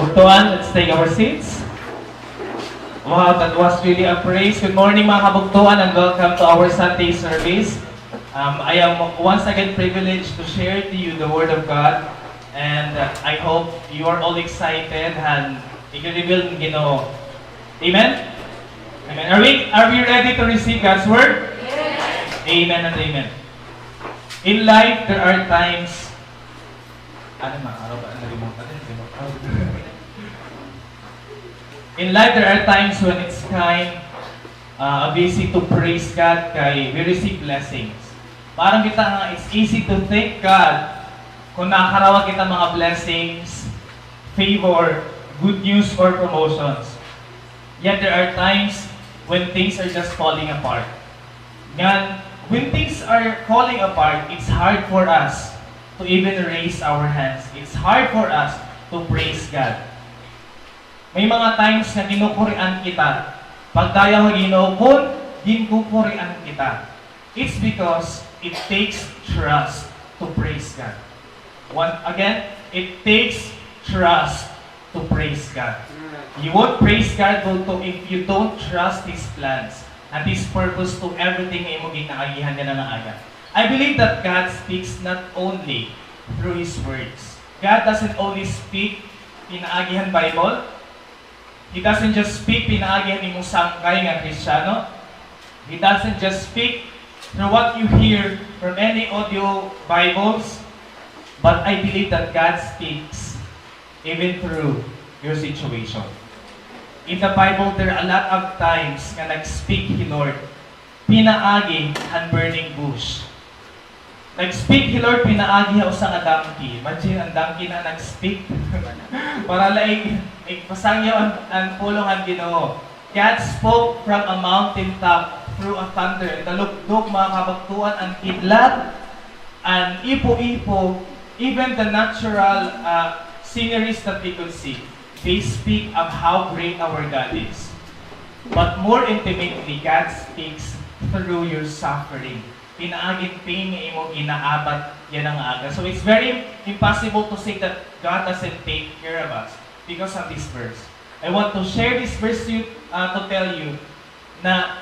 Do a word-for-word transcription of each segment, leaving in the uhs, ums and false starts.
Kabugtoan, let's take our seats. Wow, that was really a praise. Good morning, mga kabugtoan, and welcome to our Sunday service. Um, I am once again privileged to share to you the Word of God, and uh, I hope you are all excited and i-reveal ng Ginoo. Amen? Amen. Are we, are we ready to receive God's Word? Yes. Amen and amen. In life, there are times, ano na, ano ba, ano, remote, ano, remote, ano? In life, there are times when it's kind, uh, of easy to praise God kay we receive blessings. Parang kita nga, it's easy to thank God kung nakakarawa kita mga blessings, favor, good news, or promotions. Yet there are times when things are just falling apart. Ngan, when things are falling apart, it's hard for us to even raise our hands. It's hard for us to praise God. May mga times nga ginukurian kita. Pagdayaw ha Ginoo, kun ginkukurian kita. It's because it takes trust to praise God. One, again, it takes trust to praise God. You won't praise God kung to, if you don't trust His plans and His purpose to everything nga imo ginaagihan yana nga aga. I believe that God speaks not only through His words. God doesn't only speak pinaagi han Bible. He doesn't just speak pinaagi han imo sangkay nga Kristiyano. He doesn't just speak through what you hear from any audio Bibles. But I believe that God speaks even through your situation. In the Bible, there are a lot of times nga nag-speak hi Lord pinaagi han burning bush. Nag-speak hi Lord pinaagi ha usa nga donkey. Imagine, an donkey na nag-speak. Para la ig-, igpasangyaw an, an pulong han Ginoo. God spoke from a mountain top through a thunder. An talukdok, mga kabugtoan, an kidlat, an ipo-ipo, even the natural, uh, sceneries that we could see, they speak of how great our God is. But more intimately, God speaks through your suffering. Pinaagi hin pain nga imo ginaabat yana nga aga. So it's very impossible to say that God doesn't take care of us because of this verse. I want to share this verse to you, uh, to tell you na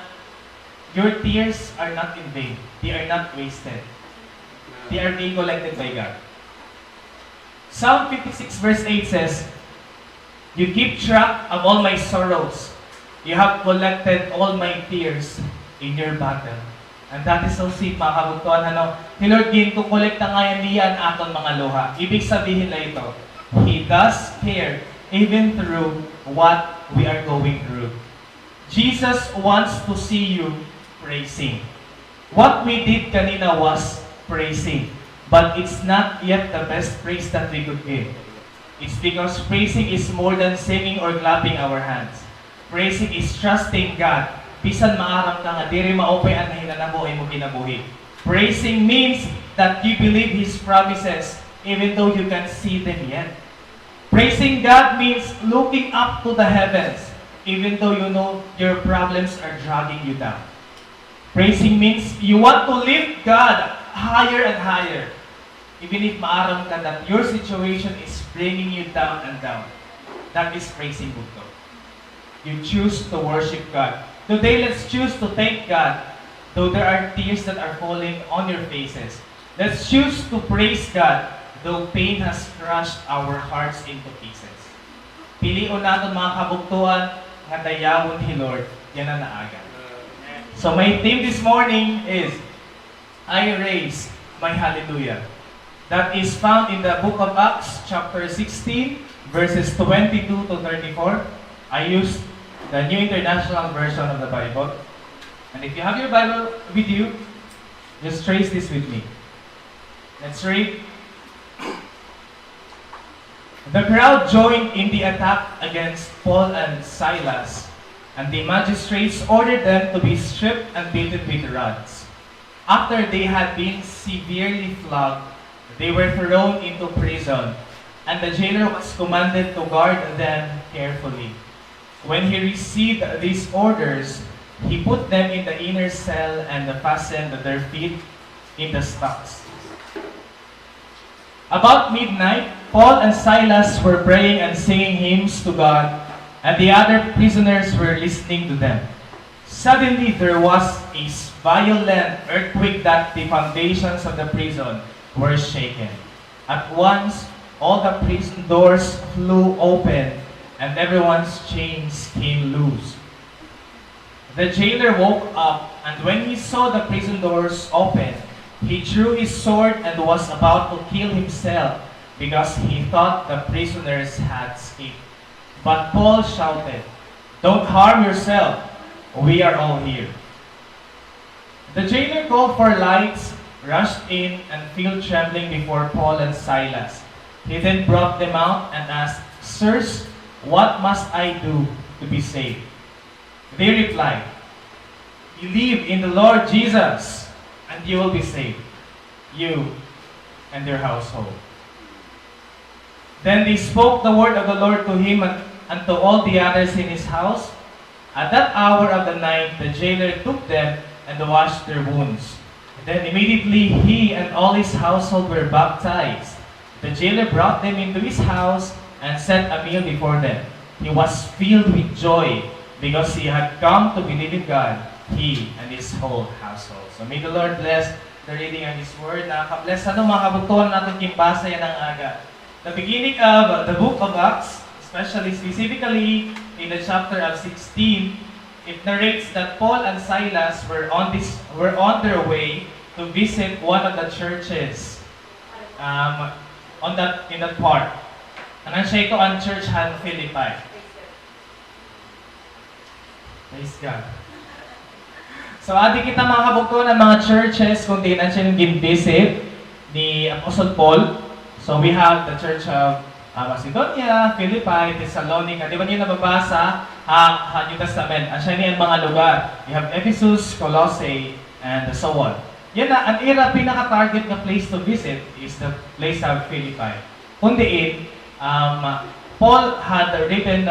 your tears are not in vain. They are not wasted. They are being collected by God. Psalm fifty-six verse eight says, "You keep track of all my sorrows. You have collected all my tears in your bottle." And that is so sweet, mga kabugtoan, ano? Hi Lord, ginkokolekta ngay-an niya an aton mga luha. Ibig sabihin la ito, He does care even through what we are going through. Jesus wants to see you praising. What we did kanina was praising, but it's not yet the best praise that we could give. It's because praising is more than singing or clapping our hands. Praising is trusting God. Bisan maaram ka nga diri maupay an nahinanabo ha imo kinabuhi. Praising means that you believe His promises even though you can't see them yet. Praising God means looking up to the heavens even though you know your problems are dragging you down. Praising means you want to lift God higher and higher, even if maaram ka that your situation is bringing you down and down. That is praising, bugto. You choose to worship God. Today, let's choose to thank God, though there are tears that are falling on your faces. Let's choose to praise God, though pain has crushed our hearts into pieces. Pilion naton, mga kabugtoan, nga dayawon hi Lord yana nga aga. So my theme this morning is, "I raise my hallelujah." That is found in the book of Acts, chapter sixteen, verses twenty-two to thirty-four. I used the New International Version of the Bible. And if you have your Bible with you, just trace this with me. Let's read. The crowd joined in the attack against Paul and Silas, and the magistrates ordered them to be stripped and beaten with rods. After they had been severely flogged, they were thrown into prison, and the jailer was commanded to guard them carefully. When he received these orders, he put them in the inner cell and fastened their feet in the stocks. About midnight, Paul and Silas were praying and singing hymns to God, and the other prisoners were listening to them. Suddenly there was a s-, violent earthquake that the foundations of the prison were shaken. At once, all the prison doors flew open, and everyone's chains came loose. The jailer woke up, and when he saw the prison doors open, he drew his sword and was about to kill himself because he thought the prisoners had escaped. But Paul shouted, "Don't harm yourself. We are all here." The jailer called for lights, rushed in, and fell trembling before Paul and Silas. He then brought them out and asked, "Sirs, what must I do to be saved?" They replied, "Believe in the Lord Jesus, and you will be saved, you and your household." Then they spoke the word of the Lord to him and, and to all the others in his house. At that hour of the night, the jailer took them and washed their wounds. Then immediately he and all his household were baptized. The jailer brought them into his house and set a meal before them. He was filled with joy because he had come to believe in God, he and his whole household. So may the Lord bless the reading of His Word. Nakaka-bless, ano, mga kabugtoan, an aton ginbasa yana nga aga. The beginning of the book of Acts, especially specifically in the chapter of sixteen, it narrates that Paul and Silas were on this, were on their way to visit one of the churches, um, on that, in that part. An asya ito an church han Philippi. Praise God. So, adi kita, mga kabugtoan, an mga churches kon diin asya ginvisit ni Apostle Paul. So, we have the church of, ah, Macedonia, Philippi, Thessalonica. Di ba niyo nababasa ha, ha New Testament? Asya ini an mga lugar. We have Ephesus, Colossae, and so on. Yana, an ira pinaka-target nga place to visit is the place of Philippi. Kon diin, um, Paul had written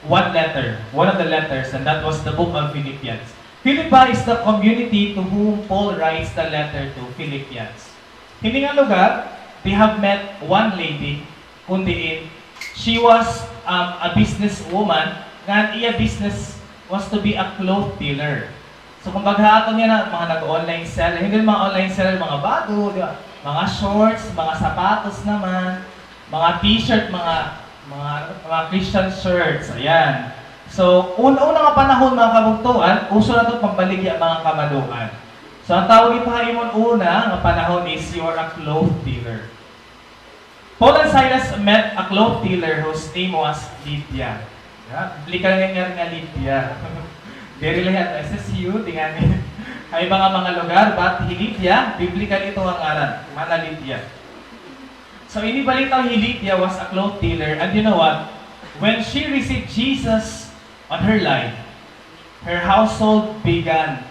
one letter, one of the letters, and that was the book of Philippians. Philippi is the community to whom Paul writes the letter to Philippians. Hini nga lugar, they have met one lady, kon diin, she was, um, a businesswoman, nga an iya business was to be a cloth dealer. So, kumbaga, aton yana, mga nag-online seller, hindi mga online seller, mga bago, di ba? Mga shorts, mga sapatos naman, mga t-shirt, mga, mga, mga Christian shirts, ayan. So, una-una nga panahon, mga kabugtoan, uso na ito pambaligya mga kamaduan. So, an tawag ito ha imo una nga panahon is you are a cloth dealer. Paul and Silas met a cloth dealer whose name was Lydia. Yeah, biblikal nga ngaran nga Lydia. Diri la ha S S U, di ngani. Ha iba nga mga lugar, but hi Lydia, biblikal ito nga ngaran. Mana Lydia. So, ini balitaw hi Lydia was a cloth dealer, and you know what? When she received Jesus on her life, her household began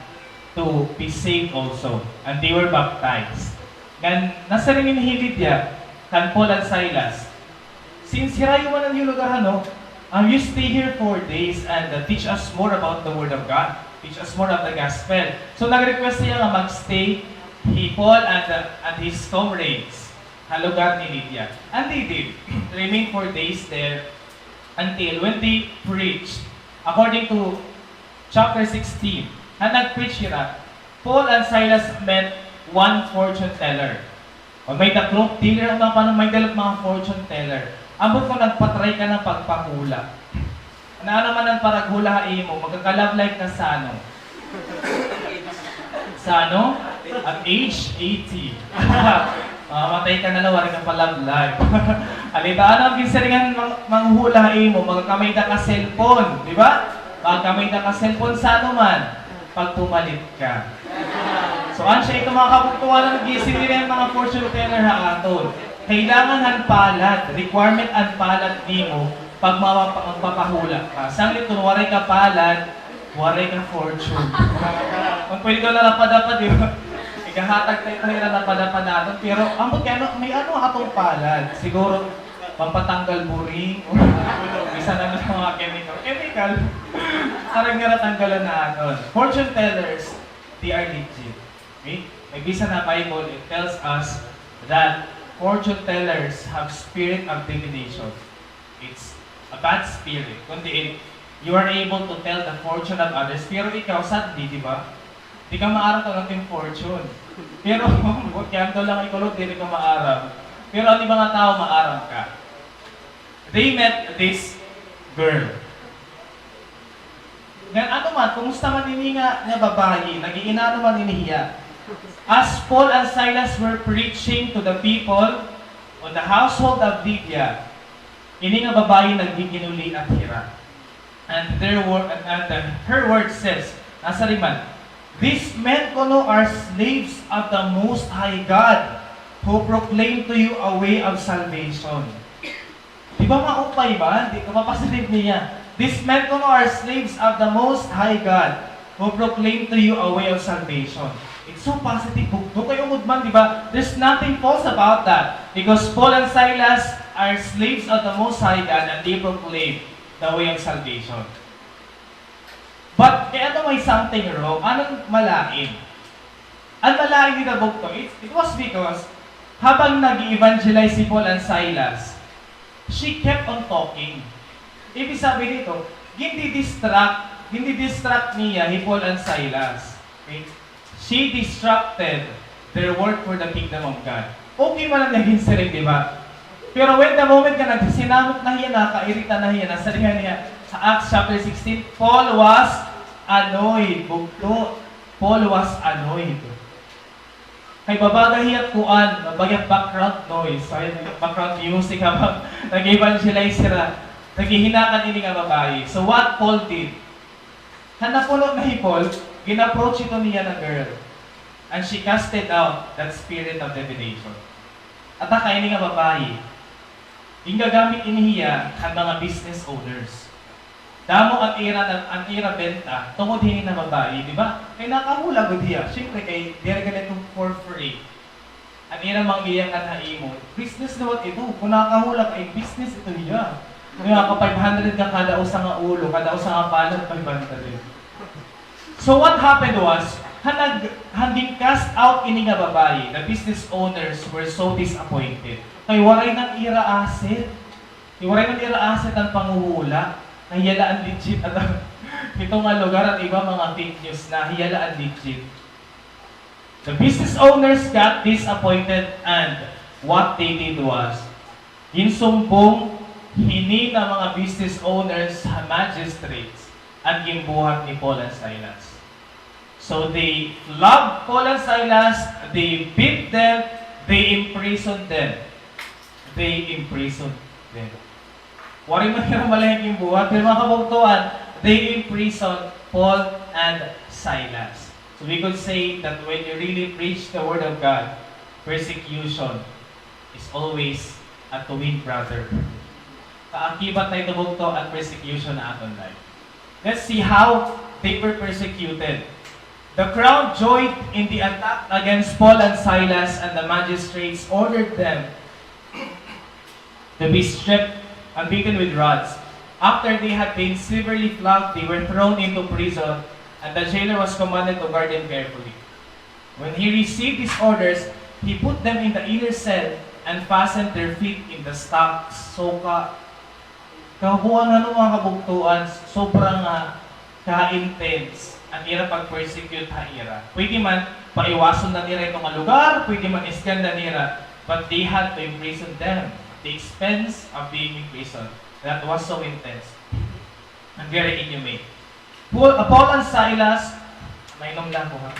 to be saved also, and they were baptized. Ngan nasiring ini hi Lydia kan Paul and Silas, "Since hirayo man an iyo lugar, ano, um, you stay here four days and, uh, teach us more about the Word of God. Teach us more of the gospel." So, nag-request hiya nga mag-stay hi Paul and, uh, and his comrades ha lugar ni Lydia. And they did remain four days there until when they preached, according to chapter sixteen, han nag-preach hira, Paul and Silas met one fortune teller. O may-ada cloth dealer, ano pa, may-ada la mga fortune teller. Ambot kon nagpa-try ka na pagpahula. Ano naman an paraghula ha imo, magkaka-love life ka sa ano? Sa ano? At age eighty. Mamamatay ka na la, waray ka pa love life. Alita, ano an ginsiringan mang-, manghula ha imo, magkakamay-ada ka cellphone, di ba? Magkakamay-ada ka cellphone sa ano man, pagpumalit ka. So, asya ito mga kabugtoan an ginsiring han mga fortune teller ha aton. Kailangan han palad, requirement an palad nimo, pag mapa-, magpapahula ka. Sanglit kon waray ka palad, waray ka fortune. Kon pwede daw la lapad-lapad, di ba? Igahatag ta ito hira lapad-lapad naton. Pero ambot kay ano, may ano aton palad. Siguro, pampatanggal buring. Bisan ano nga mga chemical. Chemical. Harag nga natanggalan naton. Fortune tellers, they are legit. Okay? May bisan ha Bible, it tells us that Fortune tellers have spirit of divination. It's a bad spirit. Kun diin, you are able to tell the fortune of others. Pero ikaw, sadly, di ba? Di ka maaram kun ano it im fortune. Pero, kaya ito lang ikulog, di ka maaram. Pero an mga tawo, maaram ka. They met this girl. Ngan ano man, kumusta man ini nga, nga babayi, nag-iinano man ini hiya. As Paul and Silas were preaching to the people on the household of Lydia, ini nga babayi nagkikinuliat hira. And their wor-, and, and, uh, her word says, nasiring man, "These men kuno are slaves of the Most High God, who proclaim to you a way of salvation." Di ba maupay man? Di ka mapasilip niya. "These men kuno are slaves of the Most High God, who proclaim to you a way of salvation." It's so positive, bugto kay ungod man, di ba? There's nothing false about that. Because Paul and Silas are slaves of the Most High God and they proclaim the way of salvation. But kay ano may something wrong? Ano an malain? An malain dida, bugto, it, it was because habang nag-evangelize si Paul and Silas, she kept on talking. Ibig sabihin nito, gindi-distract, gindi-distract niya hi Paul and Silas. Okay? She distracted their work for the kingdom of God. Okay man an iya ginsiring, di ba? Pero when the moment nga nagsisinamok na hiya, nakakairita na hiya, nasiring niya sa Acts chapter sixteen, "Paul was annoyed." Bugto, Paul was annoyed. Kay babaga hiya kuan, babaga background noise, ay, background music habang nag-evangelize sila. Naghihinakan ini nga babayi. So what Paul did? Han napuno na hi Paul, gin-approach ito niya na girl. And she casted out that spirit of divination. At ang ini nga babayi, gingagamit ini hiya han mga business owners. Damo an ira, an ira benta, tungod hini nga babayi, di ba? Kay nakahula gud hiya. Siyempre, kay diri gani ito for free. An ira manggiyakan ha imo, business liwat ito. Kun nakahula ka, ay business ito hiya. Nga ka five hundred ka kada usa nga ulo, kada usa nga palad, five hundred. So what happened was, han nag-, han gin-cast out ini nga babayi, the business owners were so disappointed. Kay waray na an ira asset. Kay waray na an ira asset an panghuhula. Kay hiya la an legit. At ito nga lugar, an iba mga fake news na, hiya la an legit. The business owners got disappointed, and what they did was, ginsumbong hini nga mga business owners ha magistrates an ginbuhat ni Paul and Silas. So they flogged Paul and Silas, they beat them, they imprisoned them. They imprisoned them. Waray man hira malain nga ginbuhat, pero mga kabugtoan, they imprisoned Paul and Silas. So we could say that when you really preach the word of God, persecution is always a twin brother. Kaakibat na ito, bugto, an persecution ha aton life. Let's see how they were persecuted. The crowd joined in the attack against Paul and Silas, and the magistrates ordered them to be stripped and beaten with rods. After they had been severely flogged, they were thrown into prison, and the jailer was commanded to guard them carefully. When he received his orders, he put them in the inner cell and fastened their feet in the stocks. So ka-, kahuan na, no, mga kabugtoan, sobra nga ka-intense an ira pag-persecute ha ira. Pwede man paiwason na nira ito nga lugar, pwede man iskan na nira, but they had to imprison them at the expense of being imprisoned. That was so intense and very inhumane. Paul, uh, Paul and Silas, mainom lang ko, ha?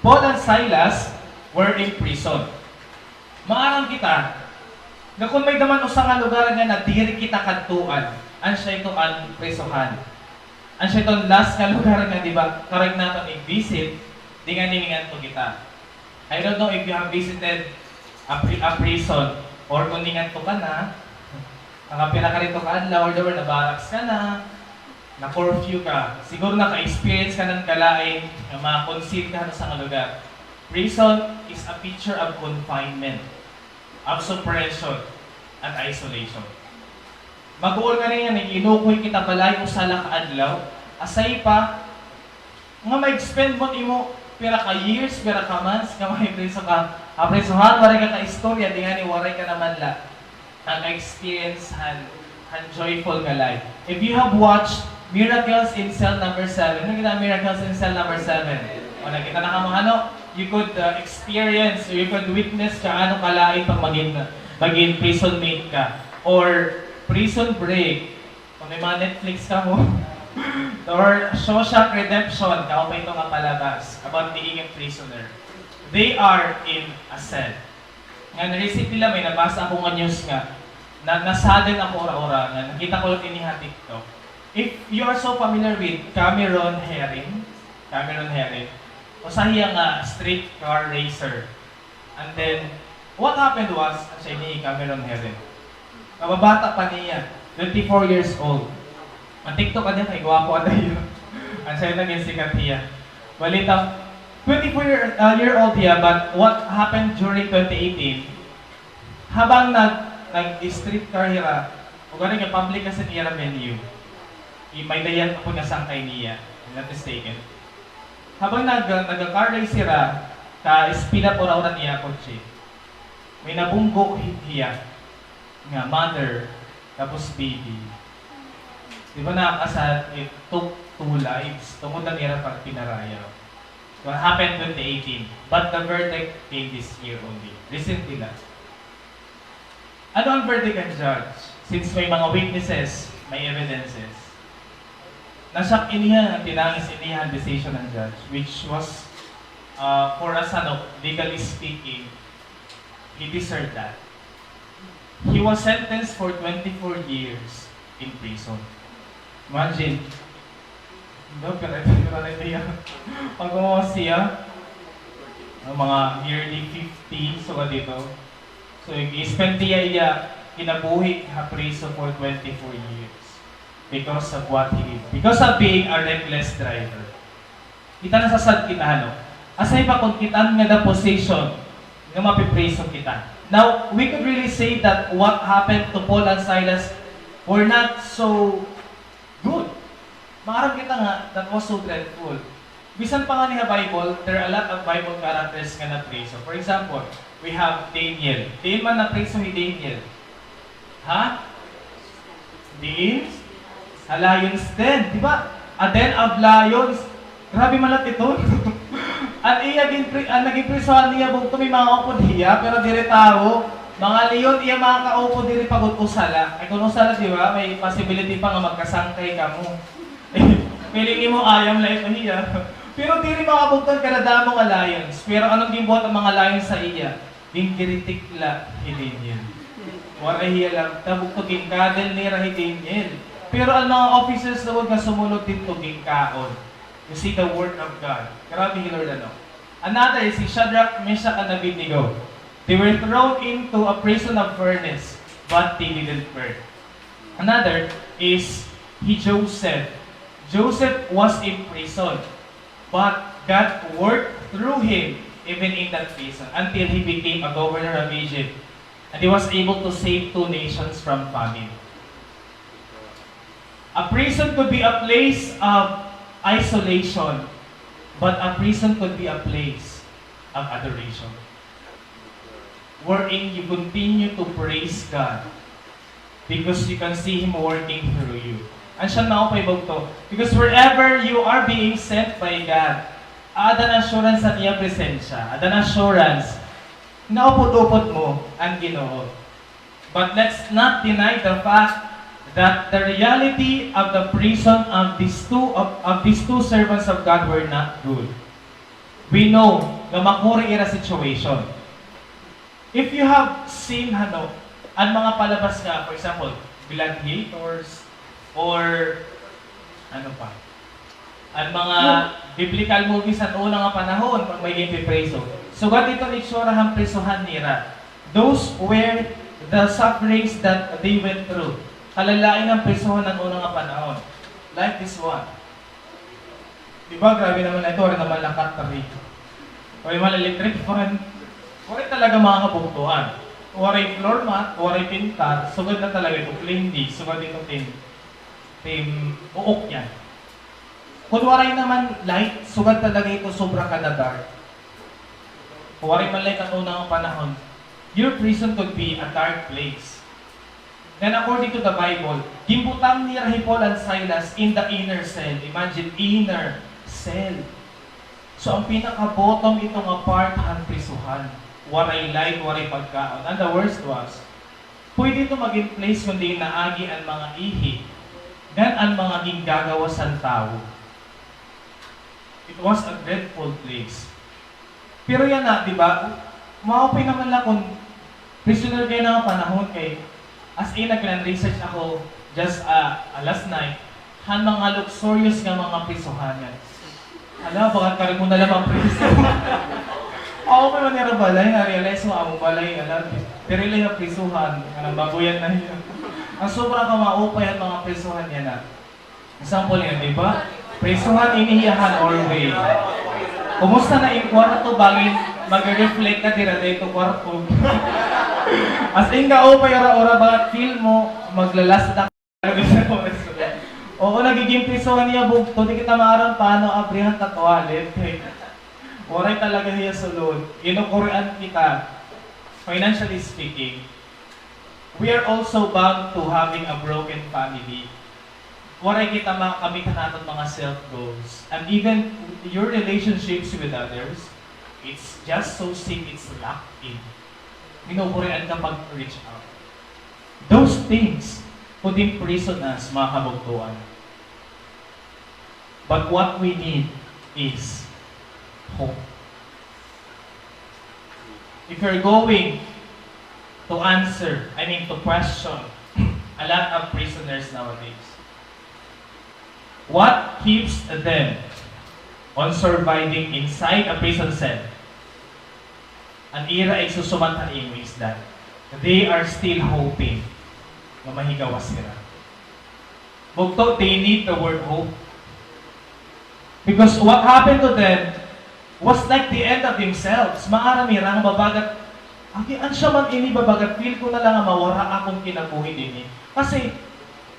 Paul and Silas were in prison. Maaram kita nga kon may-ada man usa nga lugar nga nadiri kita kadtuan, an siya ito an prisohan. An siya ito an last nga lugar nga, di ba, karuyag naton i-visit, dinhi nga ningadto kita. I don't know if you have visited a pri-, a prison, or kon ningadto ka na, nakapira ka didto ka adlaw, or the, or nabaraks ka na, na-curfew ka. Siguro naka-experience ka na hin kalain nga ma-conceal ka han usa nga lugar. Prison is a picture of confinement, of suppression, and isolation. Maguol ngani nga nag-inukoy kita balay usa la ka adlaw, asay pa nga ma-expend mo it imo pira ka years, pira ka months nga mahipriso ka. Ha prisohan, waray ka kaistorya, di ngani waray ka naman la naka-experience han, han joyful nga life. If you have watched Miracles in Cell Number Seven, nakita Miracles in Cell Number Seven? O, nakita na kamo, ano? You could, uh, experience, you could witness ka ano kalain pag magin, magin prison mate ka. Or Prison Break, kung may mga Netflix kamo. Or Shawshank Redemption, kamo pa ito nga palabas, about being a prisoner. They are in a cell. Ngan recently la may nabasa ako nga news nga, na, na-sadden ako ura-ura nga nakita ko la ini ha TikTok. If you are so familiar with Cameron Herring, Cameron Herring, usa hiya nga street car racer. And then, what happened was, an siya ini hi Cameron Herring. Kababata pa niya, twenty-four years old. An TikTok niya kay gwapo ada hiya. An siya naging sikat hiya. Balita, twenty-four year, uh, year old hiya, but what happened during twenty eighteen, habang nag, nag-street car hira, o gani nga public kasi niya venue, i-, may dayan ako nga sangkay niya, I'm not mistaken. Habang nag, nag-car race hira, ka-speed up ura-ura niya kotse, may nabunggo hi-, hiya nga mother, tapos baby. Di ba nakakasad, it took two lives, tungod lang nira pagpinarayaw. What happened twenty eighteen, but the verdict came this year only. Recently lang. Ano an verdict han judge? Since may mga witnesses, may evidences. Na-shock iniha, tinangis iniha an decision han judge, which was, uh, for us, ano, legally speaking, he deserved that. He was sentenced for twenty-four years in prison. Imagine. No, pero ito, pero ito niya. Pag umuwas siya, ang mga nearly fifty, sugad dito. So, i-spend niya iya kinabuhi ha priso for twenty-four years because of what he did. Because of being a reckless driver. Kita nasasad kita, ano? Asay pa kon kita ngada position nga mapipriso kita. Now, we could really say that what happened to Paul and Silas were not so good. Maaram kita nga, that was so dreadful. Bisan pa ngani ha Bible, there are a lot of Bible characters nga napriso. For example, we have Daniel. Diin man napriso hi Daniel? Ha? Diin? Ha lion's den, di ba? A den of lions. Grabe man la iton. An iya ginpri-, an naging prisohan niya bugto may mga upod hiya, pero diri tawo. Mga leon iya mga kaupod diri pag-usa la. Ay, kun usa la, di ba? May possibility pa nga magkasangkay kamo. Feeling nimo ayam la ito hiya. Pero diri makabugto an kadadamo nga lions. Pero ano an ginbuhat han mga lions ha iya? Gingiritik la hi Daniel. Waray hiya labta, bugto, ginkadil nira hi Daniel. Pero an mga officers lugod nga sumulod didto ginkaon. You see the word of God. Grabe hi Lord, ano? Another is si Shadrach, Meshach, and Abednego. They were thrown into a prison of furnace, but they didn't burn. Another is hi Joseph. Joseph was in prison, but God worked through him even in that prison until he became a governor of Egypt, and he was able to save two nations from famine. A prison could be a place of isolation, but a prison could be a place of adoration, wherein you continue to praise God because you can see Him working through you. An siyam naupay bugto, because wherever you are being sent by God, ada an assurance an iya presensya, ada an assurance nga upod-upod mo an Ginoo. But let's not deny the fact that the reality of the prison of these two, of, of these two servants of God were not good. We know nga makuri ira situation. If you have seen, ano, an mga palabas nga, for example, Gladiators, or ano pa? An mga biblical movies han una nga panahon, pag may ginpipriso. Sugad ito an itsura han prisohan nira. Those were the sufferings that they went through. Kalalain han prisohan han una nga panahon. Like this one. Di ba, grabe naman na ito, wala naman lakat na rito. Waray man electric fan. Waray talaga, mga kabugtoan. Waray floor mat, waray pintar, sugad na talaga ito plain day, sugad ito tin-, tin-uok niyan. Kun waray naman light, sugad talaga ito sobra ka na dark. Kun waray man light an una nga panahon, your prison could be a dark place. Then according to the Bible, ginbutang nira hi Paul and Silas in the inner cell. Imagine, inner cell. So, ang pinaka-bottom ito nga part han prisuhan. Waray light, waray pagkaon. And the worst was, pwede ito maging place kon diin naagi an mga ihi ngan an mga ginggagawas han tawo. It was a dreadful place. Pero yana, di ba? Maupay naman la kon prisoner ka yana nga panahon kay, as in, nagplan-research ako just, ah, ah, last night, han mga luxurious nga mga prisohan nga. Hala, bangin kari mo na la mapriso. Maupay man nira balay, na-realize mo, amo balay, hala, diri la hiya prisohan, kanang babuyan na hiya. An sobra ka maupay han mga prisohan yana. Example niyan, di ba? Prisohan ini hiya han Norway. Kumusta na im kwarto, bangin mag-reflect ka dira dito kwarto. As in, kaupay, ura-ura ba, feel mo, maglalast na. Oo, nagiging prisohan niya, bugto, di kita maaram paano abrihan ta tuwalit. Waray talaga hiya sulod. Kinukurian kita, financially speaking. We are also bound to having a broken family. Waray kita makamit han aton mga self goals. And even your relationships with others, it's just so sick, it's locked in. Kinukurian ka pag-reach out. Those things could imprison us, mga kabugtoan. But what we need is hope. If you're going to answer, I mean, to question a lot of prisoners nowadays, what keeps them on surviving inside a prison cell? An ira igsusumat han imo is that they are still hoping nga mahigawas hira. Bugto, they need the word hope. Because what happened to them was like the end of themselves. Maaram hira nga babagat, agi, ansya man ini, babagat, feel ko na la nga mawara akon kinabuhi dinhi. Kasi,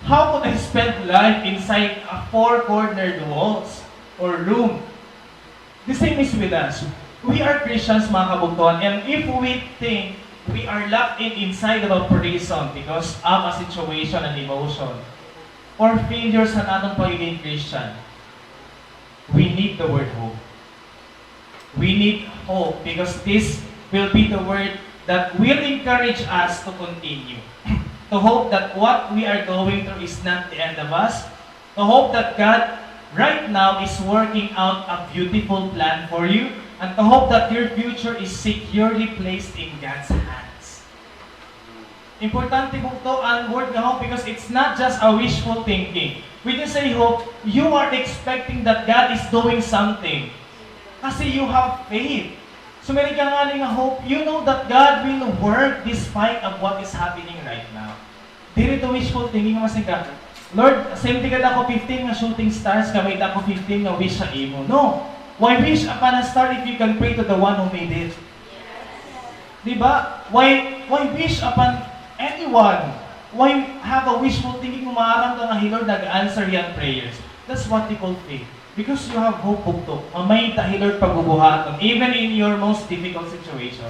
how could I spend life inside a four-cornered walls or room? The same is with us. We are Christians, mga kabugtoan, and if we think we are locked in inside of a prison because of a situation and emotion, or failures han aton pagiging Christian, we need the word hope. We need hope because this will be the word that will encourage us to continue, to hope that what we are going through is not the end of us, to hope that God right now is working out a beautiful plan for you, and to hope that your future is securely placed in God's hands. Importante, bugto, an word nga hope because it's not just a wishful thinking. When you say hope, you are expecting that God is doing something. Kasi you have faith. So, meron ka ngani nga hope, you know that God will work despite of what is happening right now. Diri ito wishful thinking nga masiring ka, "Lord, same tigad ako fifteen nga shooting stars, kay may-ada ako fifteen nga wish ha imo." No. Why wish upon a star if you can pray to the one who made it? Di ba? Why, why wish upon anyone? Why have a wishful thinking kung maaram ka nga hi Lord nag-answer hiya han prayers? That's what we call faith. Because you have hope, bugto, nga may-ada hi Lord pagbubuhaton, even in your most difficult situation.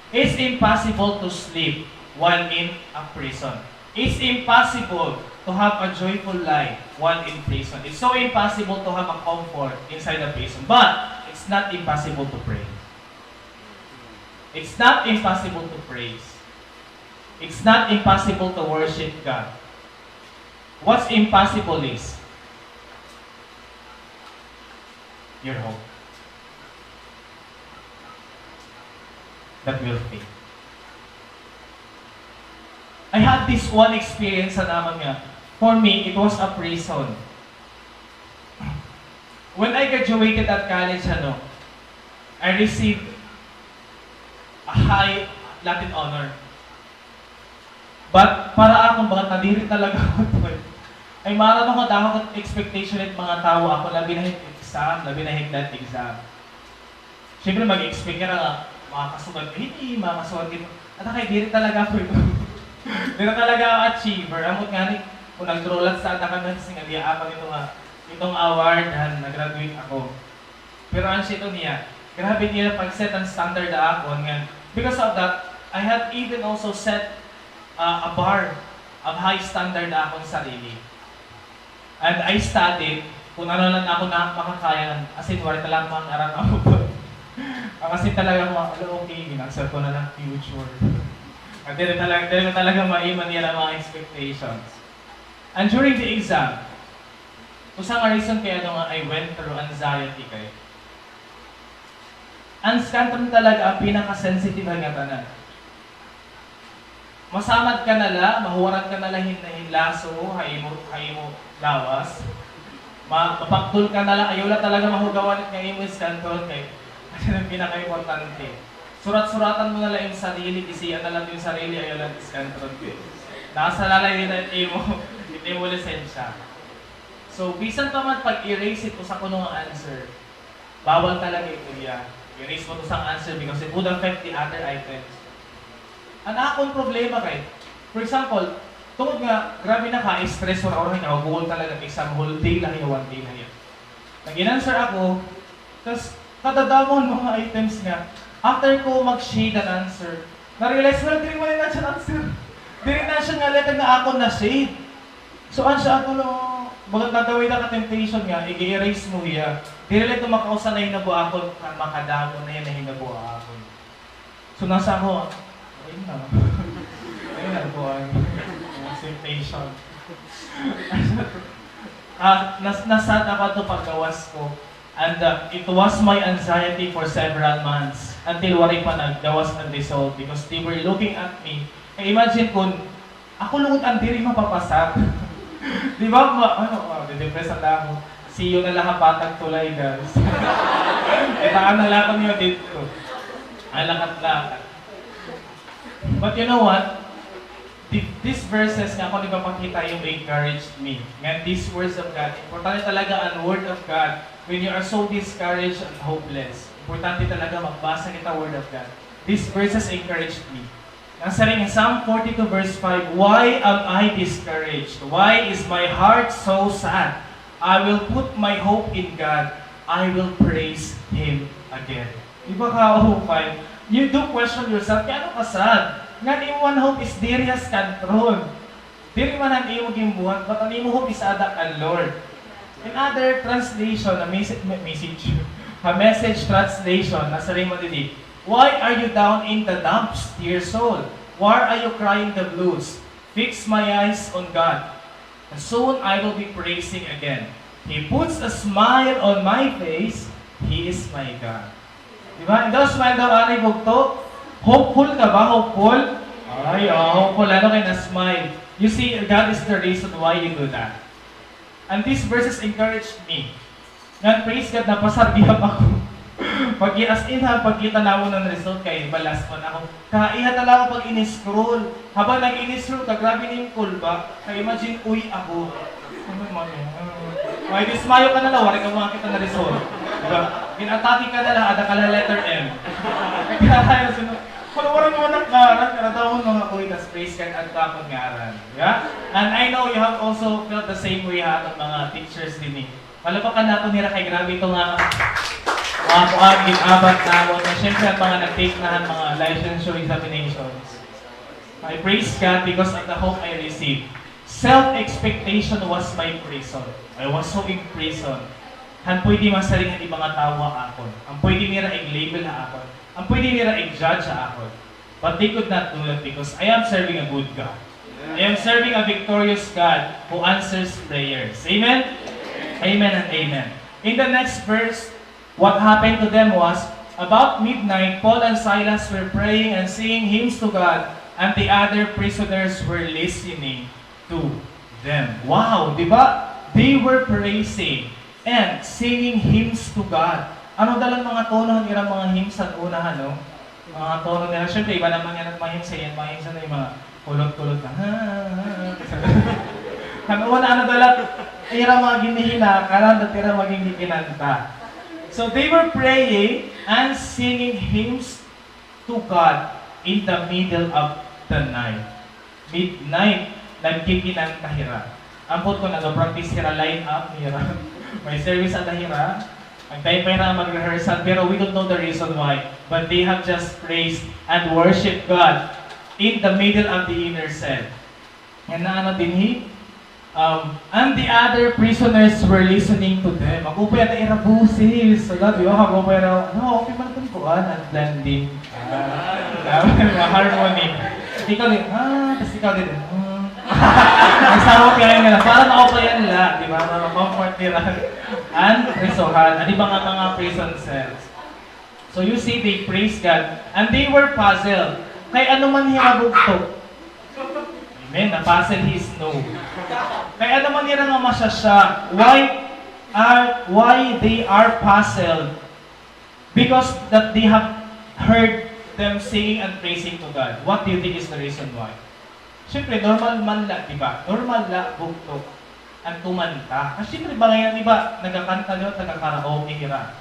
It's impossible to sleep while in a prison. It's impossible to have a joyful life while in prison. It's so impossible to have a comfort inside the prison. But it's not impossible to pray. It's not impossible to praise. It's not impossible to worship God. What's impossible is your hope that will fail. I had this one experience, an amon nga, for me, it was a prison. When I graduated at college, ano, I received a high Latin honor. But para akon, bagat nadiri talaga ako, tol. Ay, maaram ako, dako it expectation it mga tawo akon, labi na hit exam, labi na hit exam. Siyempre, mag-expect ka na nga, makakasugad ka hini, makakasugad ka hini. At kay diri talaga ako ito. Diri talaga ako achiever. Ambot ngani, kon nagdrulat sa ada kami, kasi nga diya ako nito nga, itong award, han, nag-graduate ako. Pero an siya ito niya, grabe niya pag-set an standard ha akon nga. Because of that, I have even also set, uh, a bar of high standard ha akon sarili. And I studied kung ano lang ako na makakaya. As in, waray talaga mga aral ako. Ang as in talaga ako, "Ala, okay, gin-answer ko na lang future." At diri talaga, diri ko talaga maiman nila mga expectations. And during the exam, usa nga reason kay ano nga I went through anxiety kay an scantron talaga ang pinaka-sensitive ha ngatanan. Masamad ka na la, mahuwarat ka na la hin, hin laso ha imo, ha imo lawas. Ma-, mapakdol ka na la, ayaw la talaga mahugawan nga imo scantron kay ano ang pinakaimportante. Surat-suratan mo na la im sarili, isian na la im sarili, ayaw la scantron kay nasa na la hin imo, hin imo lisensya. So, bisan pa man pag-erase ito sa kuno nga answer, bawal talaga ito iya. Erase mo to sa answer because it would affect the other items. An akon problema kay, for example, tungod nga grabe na ka-stress or oras nga goal talaga exam, whole day la hiya, one day la hiya. Nag-in-answer ako, tas kadadamo an mga items nga, after ko mag-shade an answer, na-realize ko na diri man na siya answer. Diri na siya nga letter nga akon na-shade. So, an siya ato, no, baga nadaway na ka temptation nga, i-erase mo hiya. Diri la ito makausa nahinabo akon, ka-, makadamo na hiya nahinabo akon. So, nasa ako, ayun na. Ayun na, kuan. Temptation. Ah, nas-, nasad ako ato paggawas ko. And, uh, it was my anxiety for several months until waray pa naggawas an result because they were looking at me. Kay imagine kun ako lugod an diri mapapasar. Di ba? Ma-, ano, ah, didepress na ako. See you na la ha patag tulay, guys. Kitaan na la ako niyo dito. Ang lakat-lakat. But you know what? Th-, these verses nga akon ipapakita iyo encouraged me. Ngan these words of God, importante talaga an word of God when you are so discouraged and hopeless. Importante talaga magbasa kita word of God. These verses encouraged me. Nasiring Psalm forty-two verse five, "Why am I discouraged? Why is my heart so sad? I will put my hope in God. I will praise Him again." Di ba kaupay? You do question yourself, kay ano ka sad? Ngan imo an hope is diri ha scantron. Diri man an imo ginbuhat, but an imo hope is ada kan Lord. In other translation, a message, message, ha Message translation, nasiring man didi, "Why are you down in the dumps, dear soul? Why are you crying the blues? Fix my eyes on God. Soon I will be praising again. He puts a smile on my face. He is my God." Di ba? Daw smile daw, anay bugto. Hopeful ka ba? Hopeful? Ay, oh, hopeful. Ano kay na-smile? You see, God is the reason why you do that. And these verses encouraged me. Ngan, praise God, napasar gihap ako. Pag, as in, ha, pagkita namon an result kay balas man ako. Kaiha talaga pag ini-scroll. Habang nag-ini-scroll ka, grabe na yung kulba. Kay imagine, uy, ako. Ano man yan? May dismayo ka na la, waray ka makakita na result. Diba? Ginatake ka na la, ada ka la letter M. Kaya tayo sunod. Pero waray mo na karat, karatahon mga kuy, tas praise God, adto akon ngaran. Diba? And I know you have also felt the same way ha aton mga teachers dinhi. Palapakan naton hira kay grabe ito nga, mga kuan, gin-abat namon. And syempre, ang mga nag-take na han mga licensure examinations. I praise God because of the hope I received. Self-expectation was my prison. I was so imprisoned. Han pwede masiring han iba nga tawo ha akon. An pwede nira i-label ha akon. An pwede nira i-judge ha akon. But they could not do that because I am serving a good God. I am serving a victorious God who answers prayers. Amen? Amen and amen. In the next verse, what happened to them was, about midnight, Paul and Silas were praying and singing hymns to God, and the other prisoners were listening to them. Wow, di ba? They were praising and singing hymns to God. Ano dalan mga tono han ira mga hymns han una, ano? Mga tono nira. Siyempre, iba naman nga nagmahymns, eh. An mga hymns, ano, yung mga kulot-kulot na, ha, ha, ha. Han una, ano dalan, ira mga ginhihinakanan, at ira mga ginkikinanta. So they were praying and singing hymns to God in the middle of the night. Midnight, nagkikinanta hira. Ambot kon nag-practice hira, line up hira. May service ada hira. Nagtay pa hira mag-rehearsal, pero we don't know the reason why. But they have just praised and worshiped God in the middle of the inner cell. Nga naano dinhi, um, and the other prisoners were listening to them. Mag-upay ada ira boses. Ala, di ba? Mag-upay ira, no, okay man itong kuan, ang blending. Ah, nga harmony. Ikaw din, ah, tas ikaw din, hmm. Nagsarap kaya nga, para maupayan la, di ba? Ma-comfort nila. An prisohan, di ba nga mga prison cells? So you see, they praise God, and they were puzzled. Kay ano man hira bugto? Amen. Na-puzzle he is no. Kay ano man hira nga masya-shock? Why are, why they are puzzled? Because that they have heard them singing and praising to God. What do you think is the reason why? Siyempre, normal man la, di ba? Normal la, bugto an tumanta. Kasi siyempre, bangay an iba, nagakanta liwat, nagakaraoke hira.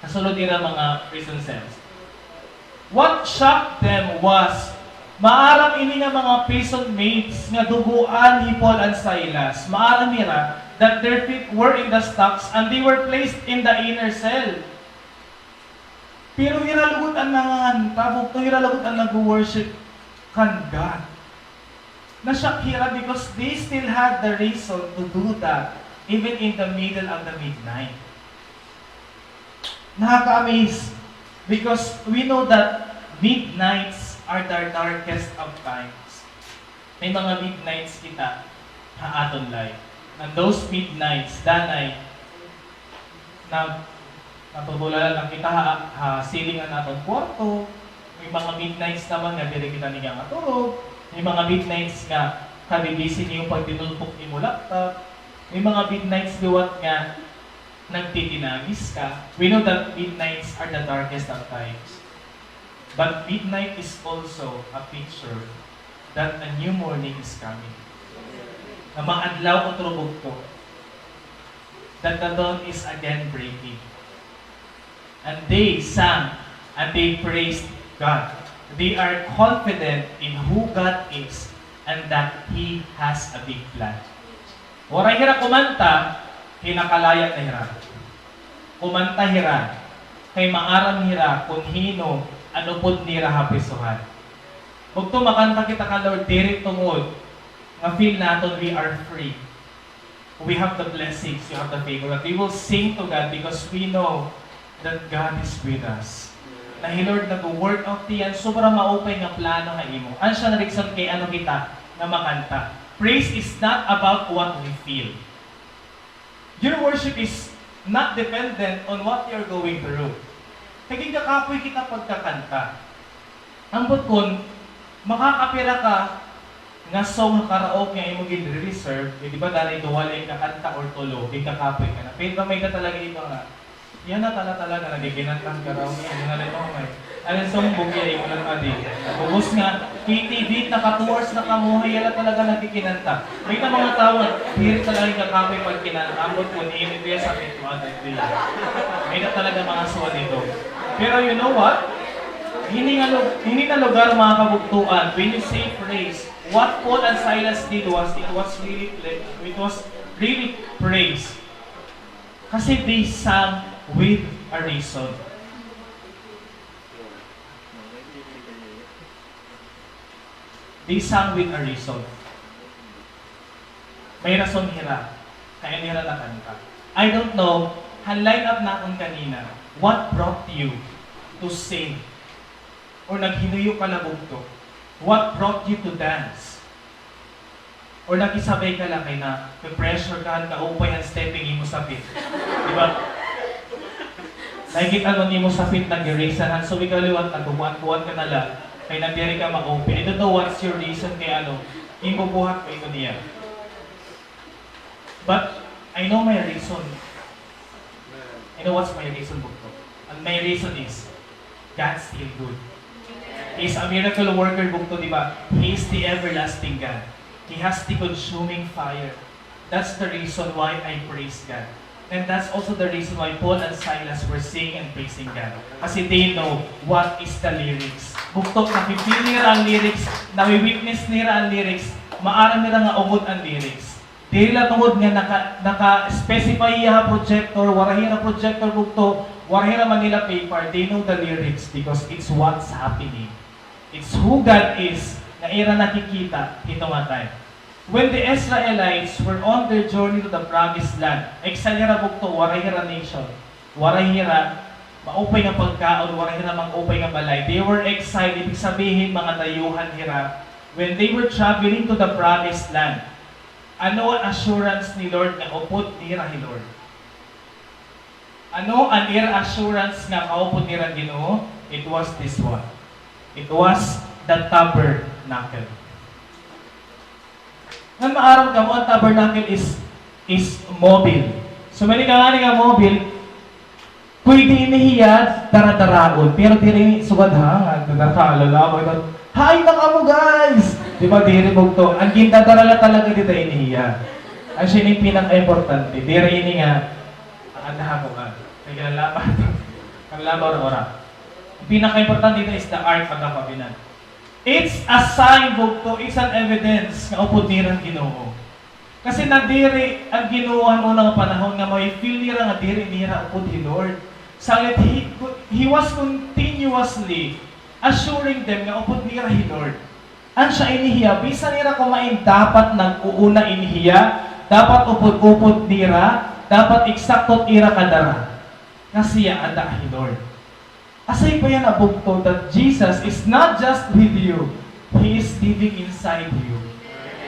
Kasulod ira mga prison cells. What shocked them was, maaram ini nga mga prison mates nga dugoan hi Paul and Silas. Maaram hira that their feet were in the stocks and they were placed in the inner cell. Pero hira lugod an nanganganta, bugto, hira lugod an nag-worship kan God. Na-shock hira because they still had the reason to do that even in the middle of the midnight. Nakaka-amaze because we know that midnights are the darkest of times. May mga midnights kita ha aton life. And those midnights, danay, na, natutulala lang kita ha, ha ceiling an aton kwarto. May mga midnights naman nga diri kita niya nga turog. May mga midnights nga kabibisi niyo pag tinulpok nimo laptop. May mga midnights liwat nga nagtitinagis ka. We know that midnights are the darkest of times. But midnight is also a picture that a new morning is coming. Nga maadlaw utro bugto. That the dawn is again breaking. And they sang and they praised God. They are confident in who God is and that He has a big plan. Waray hira kumanta, kinakalaya na hira. Kumanta hira, kay maaram hira kon hin-o an upod nira ha prisohan. Bugto, makanta kita kan Lord diri tungod nga feel naton we are free. We have the blessings, we have the favor, but we will sing to God because we know that God is with us. Na hi Lord nag-work out tiyan, sobra maupay nga plano ha imo. An siya nga reason kay ano kita nga makanta. Praise is not about what we feel. Your worship is not dependent on what you're going through. Kay ginkakapoy kita pagkakanta. Ambot kon makakapira ka nga song ha karaoke nga imo gin-reserve, eh, di ba, danay duha la ikakanta or tulo, ginkakapoy ka na. Pero may-ada talaga iba nga, yana tala talaga, nagkikinanta han karaoke, yana la ito, may, ano, song, bugya, imo lang adi. Ubos nga, K T V, naka two hours na kamo, yana la talaga nagkikinanta. May-ada mga tawo nga, diri talaga ginkakapoy pagkinanta, ambot kon imo, iya sa May-ada talaga mga suwan ito. Pero you know what? Hini nga lu-, hini nga lugar, mga kabugtoan, when you say praise, what Paul and Silas did was, it was really pla-, it was really praise. Kasi they sang with a reason. They sang with a reason. May rason hira kay ano hira nakanta. I don't know, han line-up naton kanina, what brought you to sing? Or naghinuyo ka la bugto? What brought you to dance? Or nakisabay ka la kay na-pressure ka, kaupay an stepping imo sapit. Di ba? Nakikita mo nimo sapit nag-erase han, so ikaw liwat nagkukuan-kuan ka na la kay nadiri ka ma-open. I don't know what's your reason kay ano, imo buhat kay ito niya. But I know my reason. I know what's my reason, bugto. And my reason is, God's still good. He is a miracle worker, bugto, di ba? He is the everlasting God. He has the consuming fire. That's the reason why I praise God. And that's also the reason why Paul and Silas were singing and praising God. Kasi they know what is the lyrics. Bugto, nafi-feel nira an lyrics, nawi-witness nira an lyrics, maaram nira nga ungod an lyrics. Diri la tungod nga naka-, naka-specify hiya ha projector, waray hira projector bugto, waray hira manila paper, they know the lyrics because it's what's happening. It's who God is nga ira nakikita hito nga time. When the Israelites were on their journey to the promised land, exile hira bugto, waray hira nation, waray hira maupay nga pagkaon, waray hira maupay nga balay. They were exiled, ibig sabihin, mga dayuhan hira. When they were traveling to the promised land, ano an assurance ni Lord nga upod nira hi Lord? Ano an ira assurance nga kaupod nira an Ginoo? It was this one. It was the tabernacle. Ngan maaram kamo, an tabernacle is, is mobile. So, may ka ngani nga mobile, pwede ini hiya dara-daraon. Pero diri sugad ha, nga dara-dara, lalaw, ito. Hain na kamo, guys! Di ba, diri bugto. An gindadara la talaga dida ini hiya. An siya ini pinaka-importante. Diri ini nga, ang adaha ko ka. Kaya lalaw, lalaw, ora. Ang pinaka-importante dida is the Ark of the Covenant. It's a sign, bugto, it's an evidence nga upod nira an Ginoo. Kasi nadiri an Ginoo han una nga panahon nga mafi-feel nira nga diri nira upod hi Lord. Sanglit, he, he was continuously assuring them nga upod nira hi Lord. An siya ini hiya, bisan nira kumain, dapat nag-uuna ini hiya, dapat upod-upod nira, dapat eksakto it ira kadara. Nga siya ada hi Lord. Asay pa yana, bugto, that Jesus is not just with you, He is living inside you.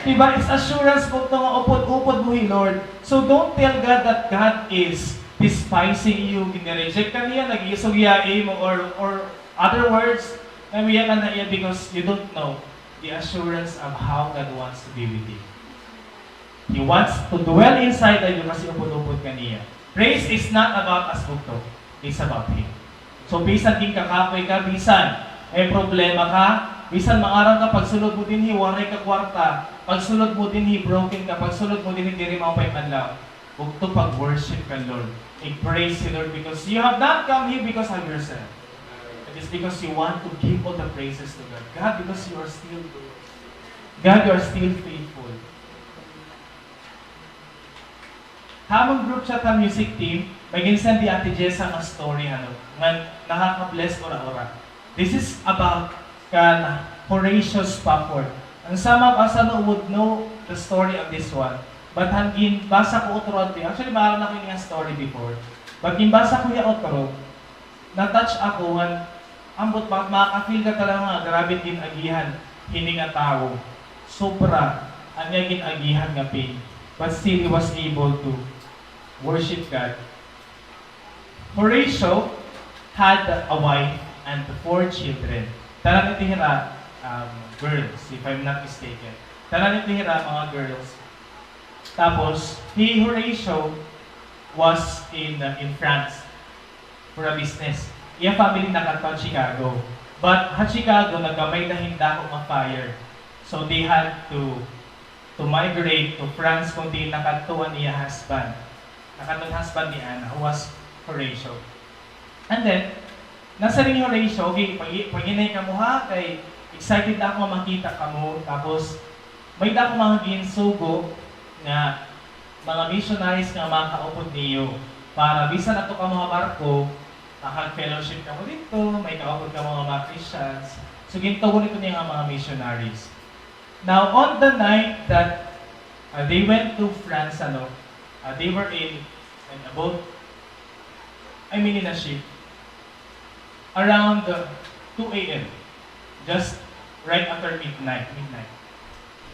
Diba? It's assurance, bugto, nga upod-upod mo hi Lord. So don't tell God that God is despising you, gini-reject ka niya, nag-iisog hiya ha imo, or, or other words, namiya ka na iya because you don't know the assurance of how God wants to be with you. He wants to dwell inside of you kasi upod-upod ka niya. Praise is not about us, bugto. It's about Him. So, bisan ginkakapoy ka, bisan may problema ka, bisan maaram ka, pagsulod mo dinhi, waray ka kwarta, pagsulod mo dinhi, broken ka, pagsulod mo dinhi, diri maupay man la. Bugto, pag-worship ka, Lord. I-praise you, Lord, because you have not come here because of yourself. It is because you want to give all the praises to God. God, because you are still, God, you are still faithful. Ha amon group chat ha music team, may gin-send hi Ate Jessa nga story, ano, nga nakaka-bless ura-ura. This is about kan Horatio Spafford. And some of us, ano, would know the story of this one. But han ginbasa ko utro adto, actually, maaram na ko ini nga story before. But ginbasa ko hiya utro, na-touch ako ngan ambot ma-, makaka-feel ka talaga nga grabe it gin-agihan hini nga tawo. Sobra an iya gin-agihan nga pain. But still, he was able to worship God. Horatio had a wife and four children. Tanan ito hira, um, girls, if I'm not mistaken. Tanan ito hira mga girls. Tapos, hi Horatio was in, uh, in France for a business. Iya family nakadto ha Chicago. But ha Chicago, nagkamay-da hin dako nga fire. So they had to, to migrate to France kon diin nakadto an iya husband. Nakadto an husband ni Anna, who was Horatio. And then, nasiring hi Horatio, "Okay, pag-, pag-inay kamo ha, kay excited ako nga makita kamo." Tapos, may-ada ako mga ginsugo nga mga missionaries nga makakaupod niyo. Para bisan adto kamo ha barko, makag-fellowship kamo didto, may kaupod kamo nga mga Christians. So, gintugon ito niya nga mga missionaries. Now, on the night that, uh, they went to France, ano, uh, they were in, in a boat, I mean, in a ship, around, uh, two A M, just right after midnight, midnight,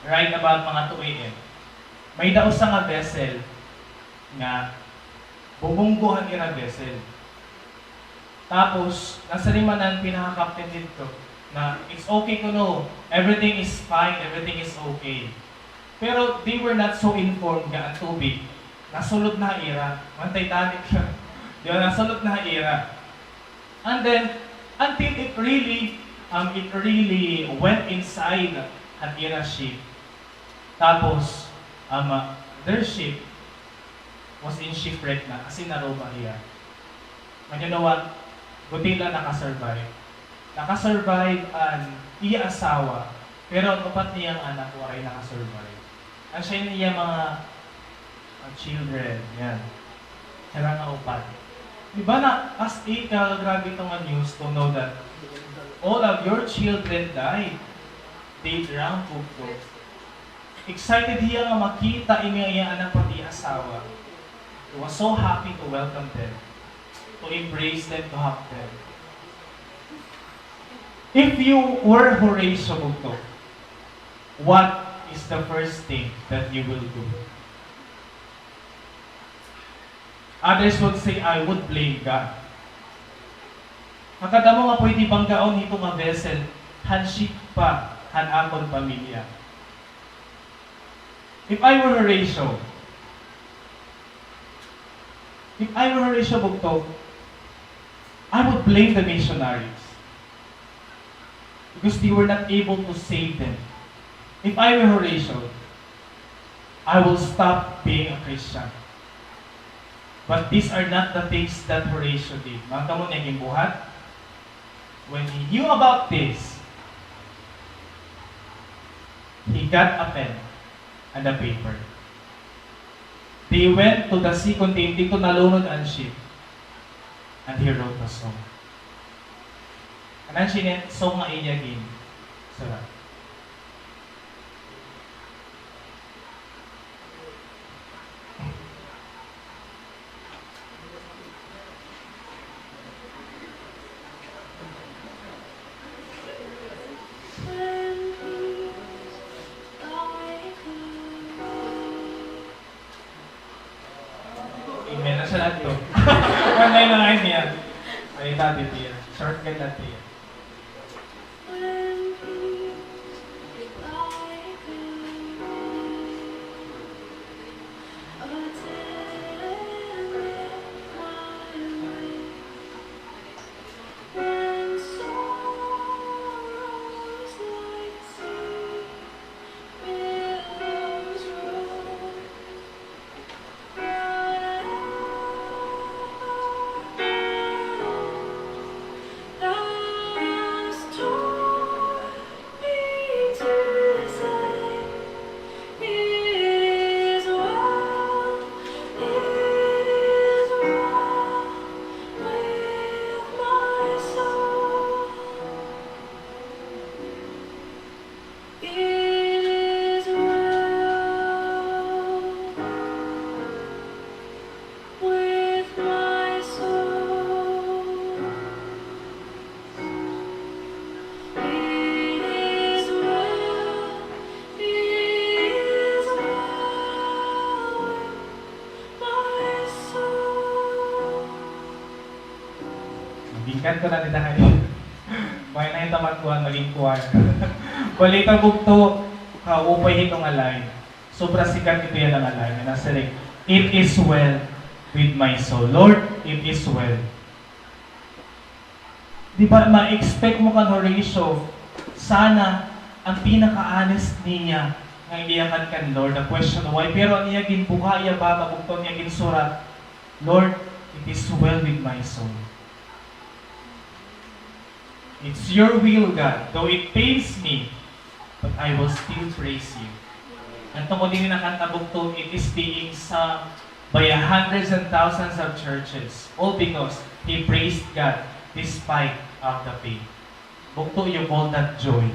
right about mga two A M, may-ada usa nga vessel nga bumunggo han ira vessel. Tapos, nasiring man an pinaka-captain didto na, "It's okay kuno, everything is fine, everything is okay." Pero they were not so informed nga an tubig nasulod na ha ira, mga Titanic la. Di ba, nasulod na ha ira. And then, until it really, um, it really went inside han ira ship. Tapos, um, uh, their ship was in shipwreck na, as in naroba hiya. And you know what? Buti la naka-survive. Naka-survive an iya asawa, pero an upat niyang anak waray naka-survive. Asya in iya mga, ah, children, yan. Hira nga upat. Di ba na, as in, ka-grabe ito nga news to know that all of your children died. They drowned, bugto. Excited hiya nga makita ini nga iya anak pati asawa. He was so happy to welcome them, to embrace them, to hug them. If you were Horatio, bugto, what is the first thing that you will do? Others would say, "I would blame God." Nakadamo nga pwede banggaon hito nga vessel, han ship pa han akon pamilya. If I were Horatio, if I were Horatio, bugto, I would blame the missionaries. Because they were not able to save them. If I were Horatio, I will stop being a Christian. But these are not the things that Horatio did. Mahitabo niyo an iya ginbuhat? When he knew about this, he got a pen and a paper. They went to the sea, kon diin didto nalunod an ship, and he wrote a song. An an siya song nga iya ginsurat. Amen. Asa na ito? One line na line niya. Ay, ito, ito, ito. Shortcut na ito. It is well with my soul. It is well, it is well with my soul. Maging kanto na dida kay may na ito magkuan, maging kuan. Balita bugto, kaupay hito nga line. Sobra sikat ito yana nga line. Nga nasiring, "It is well with my soul." Lord, it is well. Di ba, ma-expect mo kan Horatio, sana an pinaka-honest niya nga iyakan kan Lord, the question why. Pero an iya ginbuga, iya baba, bugto an iya ginsurat, "Lord, it is well with my soul. It's your will, God, though it pains me, but I will still praise you." An tungod hini nga kanta, bugto, it is being sung by a hundreds and thousands of churches, all because he praised God despite of the pain. Bugto, you call that joy.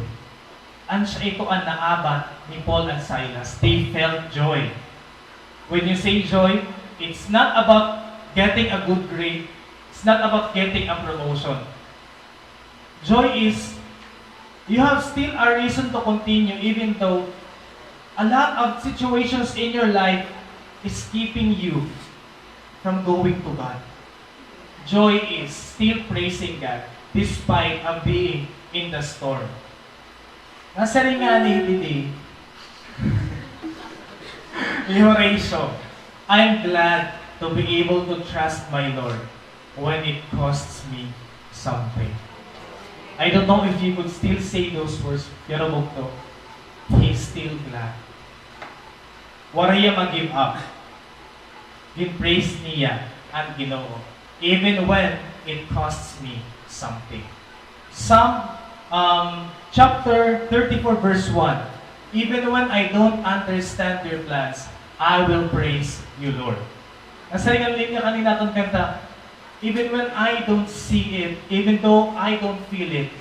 An siya ito an naabat ni Paul and Silas. They felt joy. When you say joy, it's not about getting a good grade. It's not about getting a promotion. Joy is you have still a reason to continue even though a lot of situations in your life is keeping you from going to God. Joy is still praising God despite of being in the storm. Nasiring ngani didi ni Horatio, "I'm glad to be able to trust my Lord when it costs me something." I don't know if you could still say those words, pero bugto, he's still glad. Waray hiya mag-give up. Gin-praise niya an Ginoo, even when it costs me something. Psalm, um, chapter thirty-four, verse one, "Even when I don't understand your plans, I will praise you, Lord." Nasiring an linya kanina aton kanta, "Even when I don't see it, even though I don't feel it,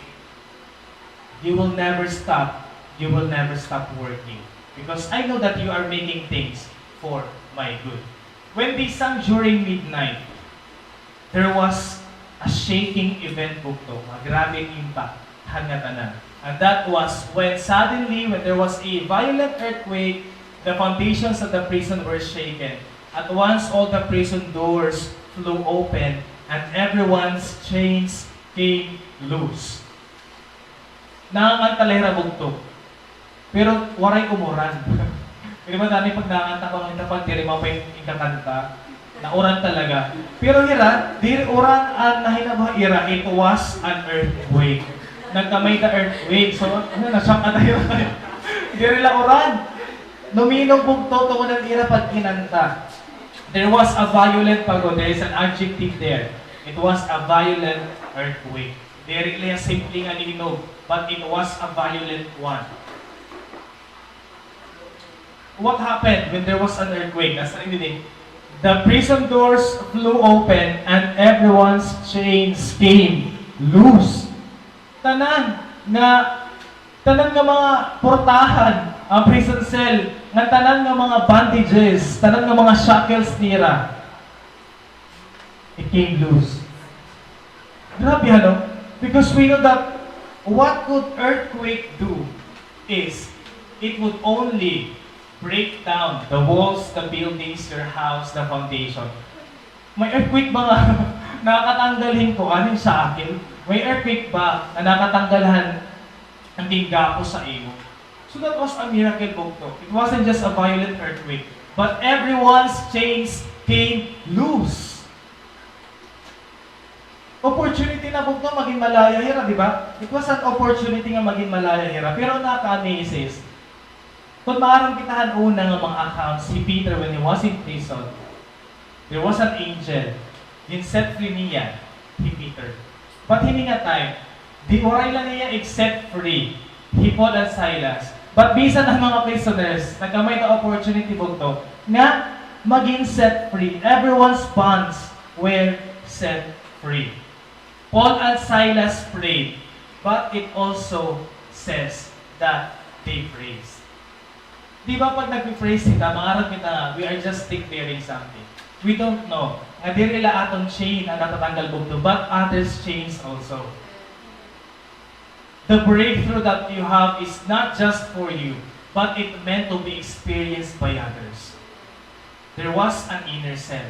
you will never stop, you will never stop working. Because I know that you are making things for my good." When they sang during midnight, there was a shaking event, bugto, nga grabe an impact han ngatanan. And that was when suddenly, when there was a violent earthquake, the foundations of the prison were shaken. At once, all the prison doors flew open, and everyone's chains came loose. Nanganganta la hira, bugto. Pero waray umuran. Di ba, Danny, pag nanganganta ka, makita pag diri mapait in kakanta, nauran talaga. Pero hira, diri uran an nahinabo ha ira, it was an earthquake. Nagkamay-ada earthquake. So, ano, na-shock ata hira. Diri la uran. Numinog, bugto, tungod an ira pagkinanta. There was a violent, pagod, there is an adjective there. It was a violent earthquake. Diri la hiya simple nga nihinog, but it was a violent one. What happened when there was an earthquake? Nasiring dinhi, "The prison doors flew open and everyone's chains came loose." Tanan nga, tanan nga mga portahan, ang prison cell, nga tanan nga mga bondages, tanan nga mga shackles nira, it came loose. Grabe, ano? Because we know that what could earthquake do is it would only break down the walls, the buildings, your house, the foundation. May earthquake ba nga nakakatanggal hin kuan, hin shackle? May earthquake ba nga nakatanggal han gin-gapos ha imo? So that was a miracle, bugto. It wasn't just a violent earthquake, but everyone's chains came loose. Opportunity na, bugto, magin malaya hira, di ba? It was an opportunity nga magin malaya hira. Pero nakaka-amaze is, kon maaram kita han una nga mga accounts, hi Peter, when he was in prison, there was an angel, gin-set free niya hi Peter. But hini nga time, di, waray la niya ig-set free hi Paul and Silas. But bisan an mga prisoners, nagkamay-ada opportunity, bugto, nga magin set free. Everyone's bonds were set free. Paul and Silas prayed, but it also says that they praised. Di ba, pag nagpe-praise kita, maaram kita nga we are just declaring something. We don't know nga diri la aton chain an natatanggal, bugto, but others' chains also. The breakthrough that you have is not just for you, but it meant to be experienced by others. There was an inner cell,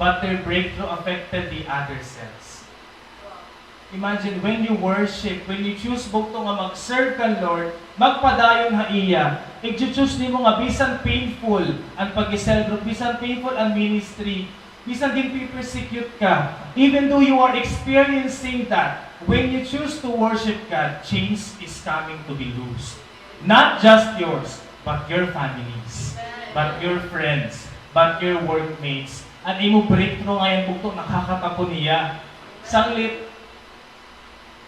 but their breakthrough affected the other cells. Imagine, when you worship, when you choose, bugto, nga mag-serve kan Lord, magpadayon ha iya, igcho-choose nimo nga bisan painful an pag-cell group, bisan painful an ministry, bisan ginpe-persecute ka, even though you are experiencing that, when you choose to worship God, chains is coming to be loose. Not just yours, but your families, but your friends, but your workmates. An imo breakthrough ngay-an, bugto, nakakatapon hiya. Sanglit,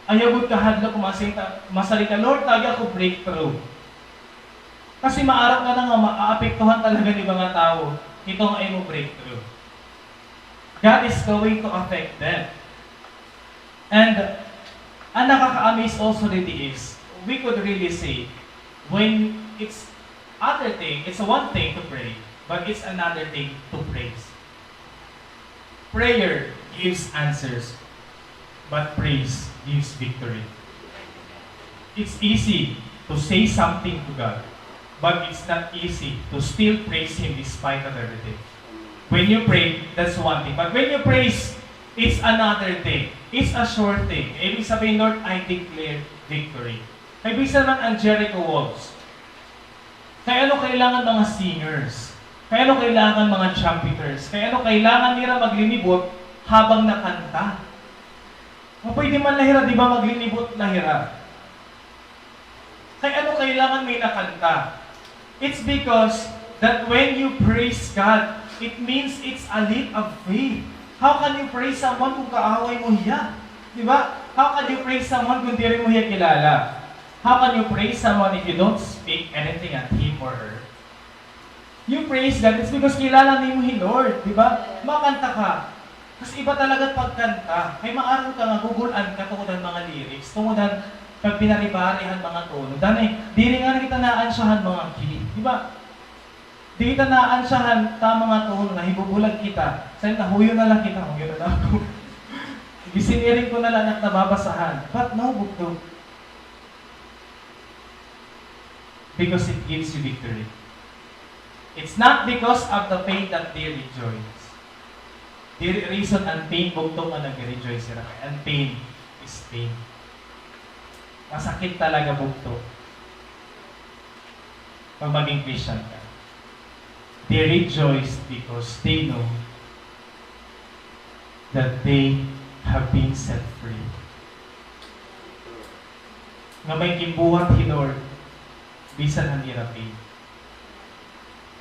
ayaw gud kahadlok, masiring ka, masiring ka, "Lord, tagi ako breakthrough." Kasi maaram ka na nga maapektuhan talaga hin mga tawo iton imo breakthrough. God is going to affect them. And an nakaka-amaze also didi is, we could really say, when it's other thing, it's one thing to pray, but it's another thing to praise. Prayer gives answers, but praise gives victory. It's easy to say something to God, but it's not easy to still praise Him despite of everything. When you pray, that's one thing. But when you praise, it's another thing. It's a sure thing. Ibig sabihin, "Lord, I declare victory." Kay bisan man an Jericho walls, kay ano kailangan mga singers? Kay ano kailangan mga trumpeters? Kay ano kailangan nira maglinibot habang nakanta? Mapwede man la hira, di ba, maglinibot la hira? Kay ano kailangan may nakanta? It's because that when you praise God, It means it's a leap of faith. How can you praise someone kung kaaway mo hiya? Di ba? How can you praise someone kung diri mo hiya kilala? How can you praise someone if you don't speak anything at him or her? You praise God, it's because kilala nimo hi Lord, di ba? Makanta ka. Kasi iba talaga pagkanta. Kay maaram ka nga gugul-an ka tungod han mga lyrics, tungod han pagpinaribari han mga tono. Danay, diri ngani kita naansya han mga key, di ba? Di kita naansya han tama nga tono, nahibubulag kita. Sa nahuyo na la kita, huyo na la ako. Gisiniring ko na la an ak nababasahan. But no, bugto. Because it gives you victory. It's not because of the pain that they rejoice. Diri reason an pain, bugto, nga nag-rejoice sira, kay an pain is pain. Masakit talaga, bugto, pag maging Christian ka. They rejoice because they know that they have been set free. Nga may ginbuhat hi Lord bisan han ira pain.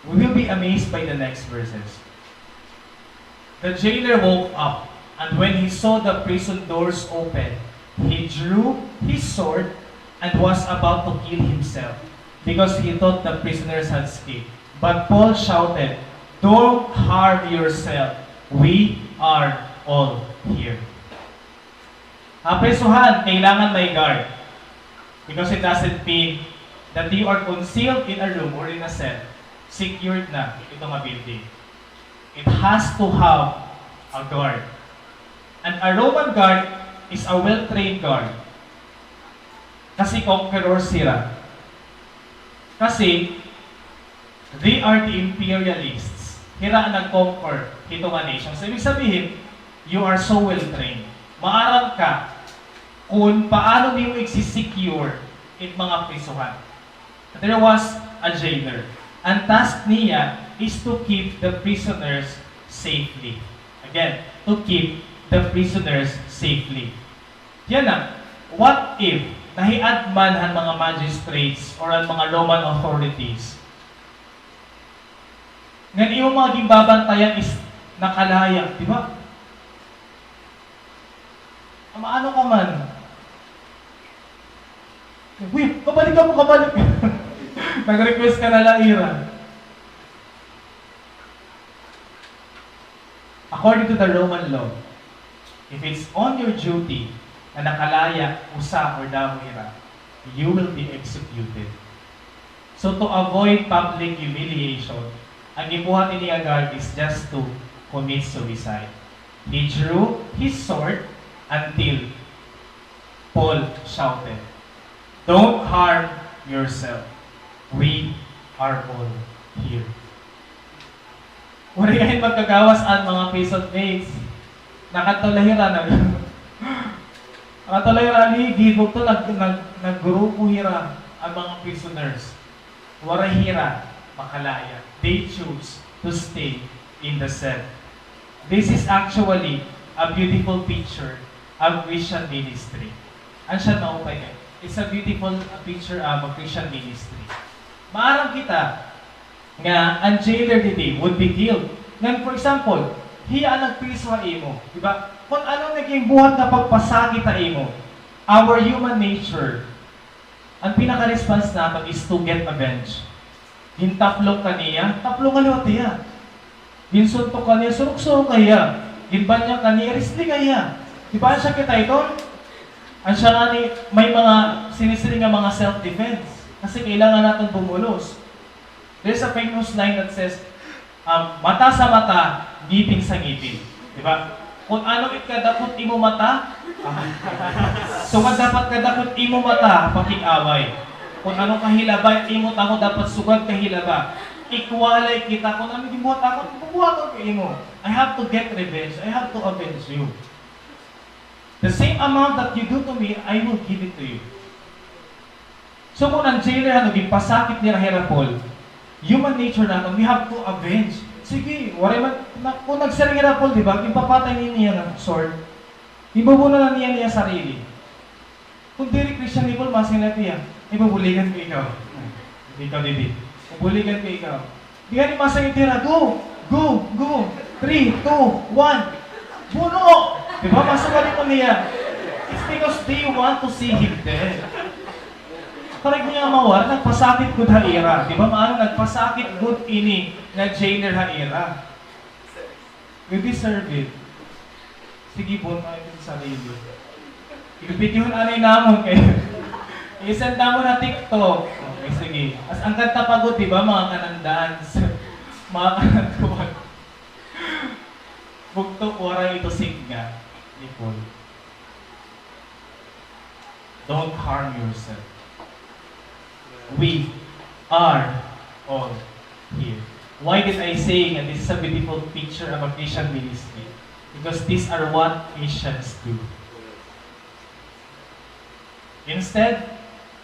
We will be amazed by the next verses. The jailer woke up, and when he saw the prison doors open, he drew his sword and was about to kill himself, because he thought the prisoners had escaped. But Paul shouted, "Don't harm yourself. We are all here." Ha prisohan, kailangan may guard. Because it doesn't mean that you are concealed in a room or in a cell. Secured na ito nga building. It has to have a guard. And a Roman guard is a well-trained guard. Kasi conqueror sira. Kasi, they are the imperialists. Hira an nag-conquer hito nga nation. So, ibig sabihin, you are so well-trained. Maaram ka kung paano nimo isi-secure it mga prisohan. There was a jailer. An task niya is to keep the prisoners safely. Again, to keep the prisoners safely. Yana, what if nahiad man han mga magistrates or an mga Roman authorities nga an imo mga ginbabantayan is nakalaya, di ba? Maano ka man? Uy, kabalik kamo, kabalik. Nag-request ka na la ira. According to the Roman law, if it's on your duty nga nakalaya usa or damo hira, you will be executed. So to avoid public humiliation, an ginbuhat ini nga guard is just to commit suicide. He drew his sword until Paul shouted, "Don't harm yourself. We are all here." Waray kahin magkagawas an mga prison mates. Nakadto la hira, nag-, nakadto la hira, haligi, bugto, nag-, nag-, naggrupo hira an mga prisoners. Waray hira makalaya. They choose to stay in the cell. This is actually a beautiful picture of Christian ministry. An siya maupay kay, it's a beautiful, uh, picture of a Christian ministry. Maaram kita nga an jailer didi would be killed. Ngan, for example, hiya an nagpriso ha imo, di ba? Kon ano an naging buhat nga pagpasakit ha imo, our human nature, an pinaka-response naton is to get revenge. Gintaplok ka niya, taplonga liwat hiya. Ginsuntok ka niya, surok-surok ka hiya. Ginbanyak ka niya, irisli ka hiya. Di ba, an siya kita iton? An siya ngani, may mga sinisiring nga mga self-defense. Kasi kailangan naton bumulos. There's a famous line that says, um, "Mata sa mata, ngipin sa ngipin." Di ba? Kon ano it kadakot imo mata, ah, sugad dapat kadakot imo mata, pakig-away. Kon ano kahilaba it imo tangod, dapat sugad kahilaba. Ikwalay kita, kon ano ginbuhat akon, bubuhaton ko imo. I have to get revenge. I have to avenge you. The same amount that you do to me, I will give it to you. So, kon an jailer, ano, ginpasakit nira hi Rapol, human nature naton, we have to avenge. Sige, waray man, na, kon nagsiring hi Rapol, di ba, ginpapatay niya nga sword. Ibubuno na niya niya sarili. Kon diri Christian hi Paul, masiring na hiya, "Ibubuligan ko ikaw. Ikaw, didi. Ibubuligan ko ikaw." Di ngani masiring hira, "Go! Go! Go! Three, two, one! Buno! Di ba? Masugad ito niya. It's because they want to see him dead. Karag niya mawar, nagpasakit gud ha ira. Di ba? Maano, nagpasakit gud ini nga jailer ha ira. You deserve it. Sige, buhaton it sa sarili. Ibibidyohon anay namon kay i-send namon ha TikTok. Okay, sige. As an kanta pa gud, di ba, mga kanan dance. Mga kanan kuwan. Bugto, waray ito signa ni Paul. Don't harm yourself. We are all here. Why did I say nga this is a beautiful picture of a Christian ministry? Because these are what Christians do. Instead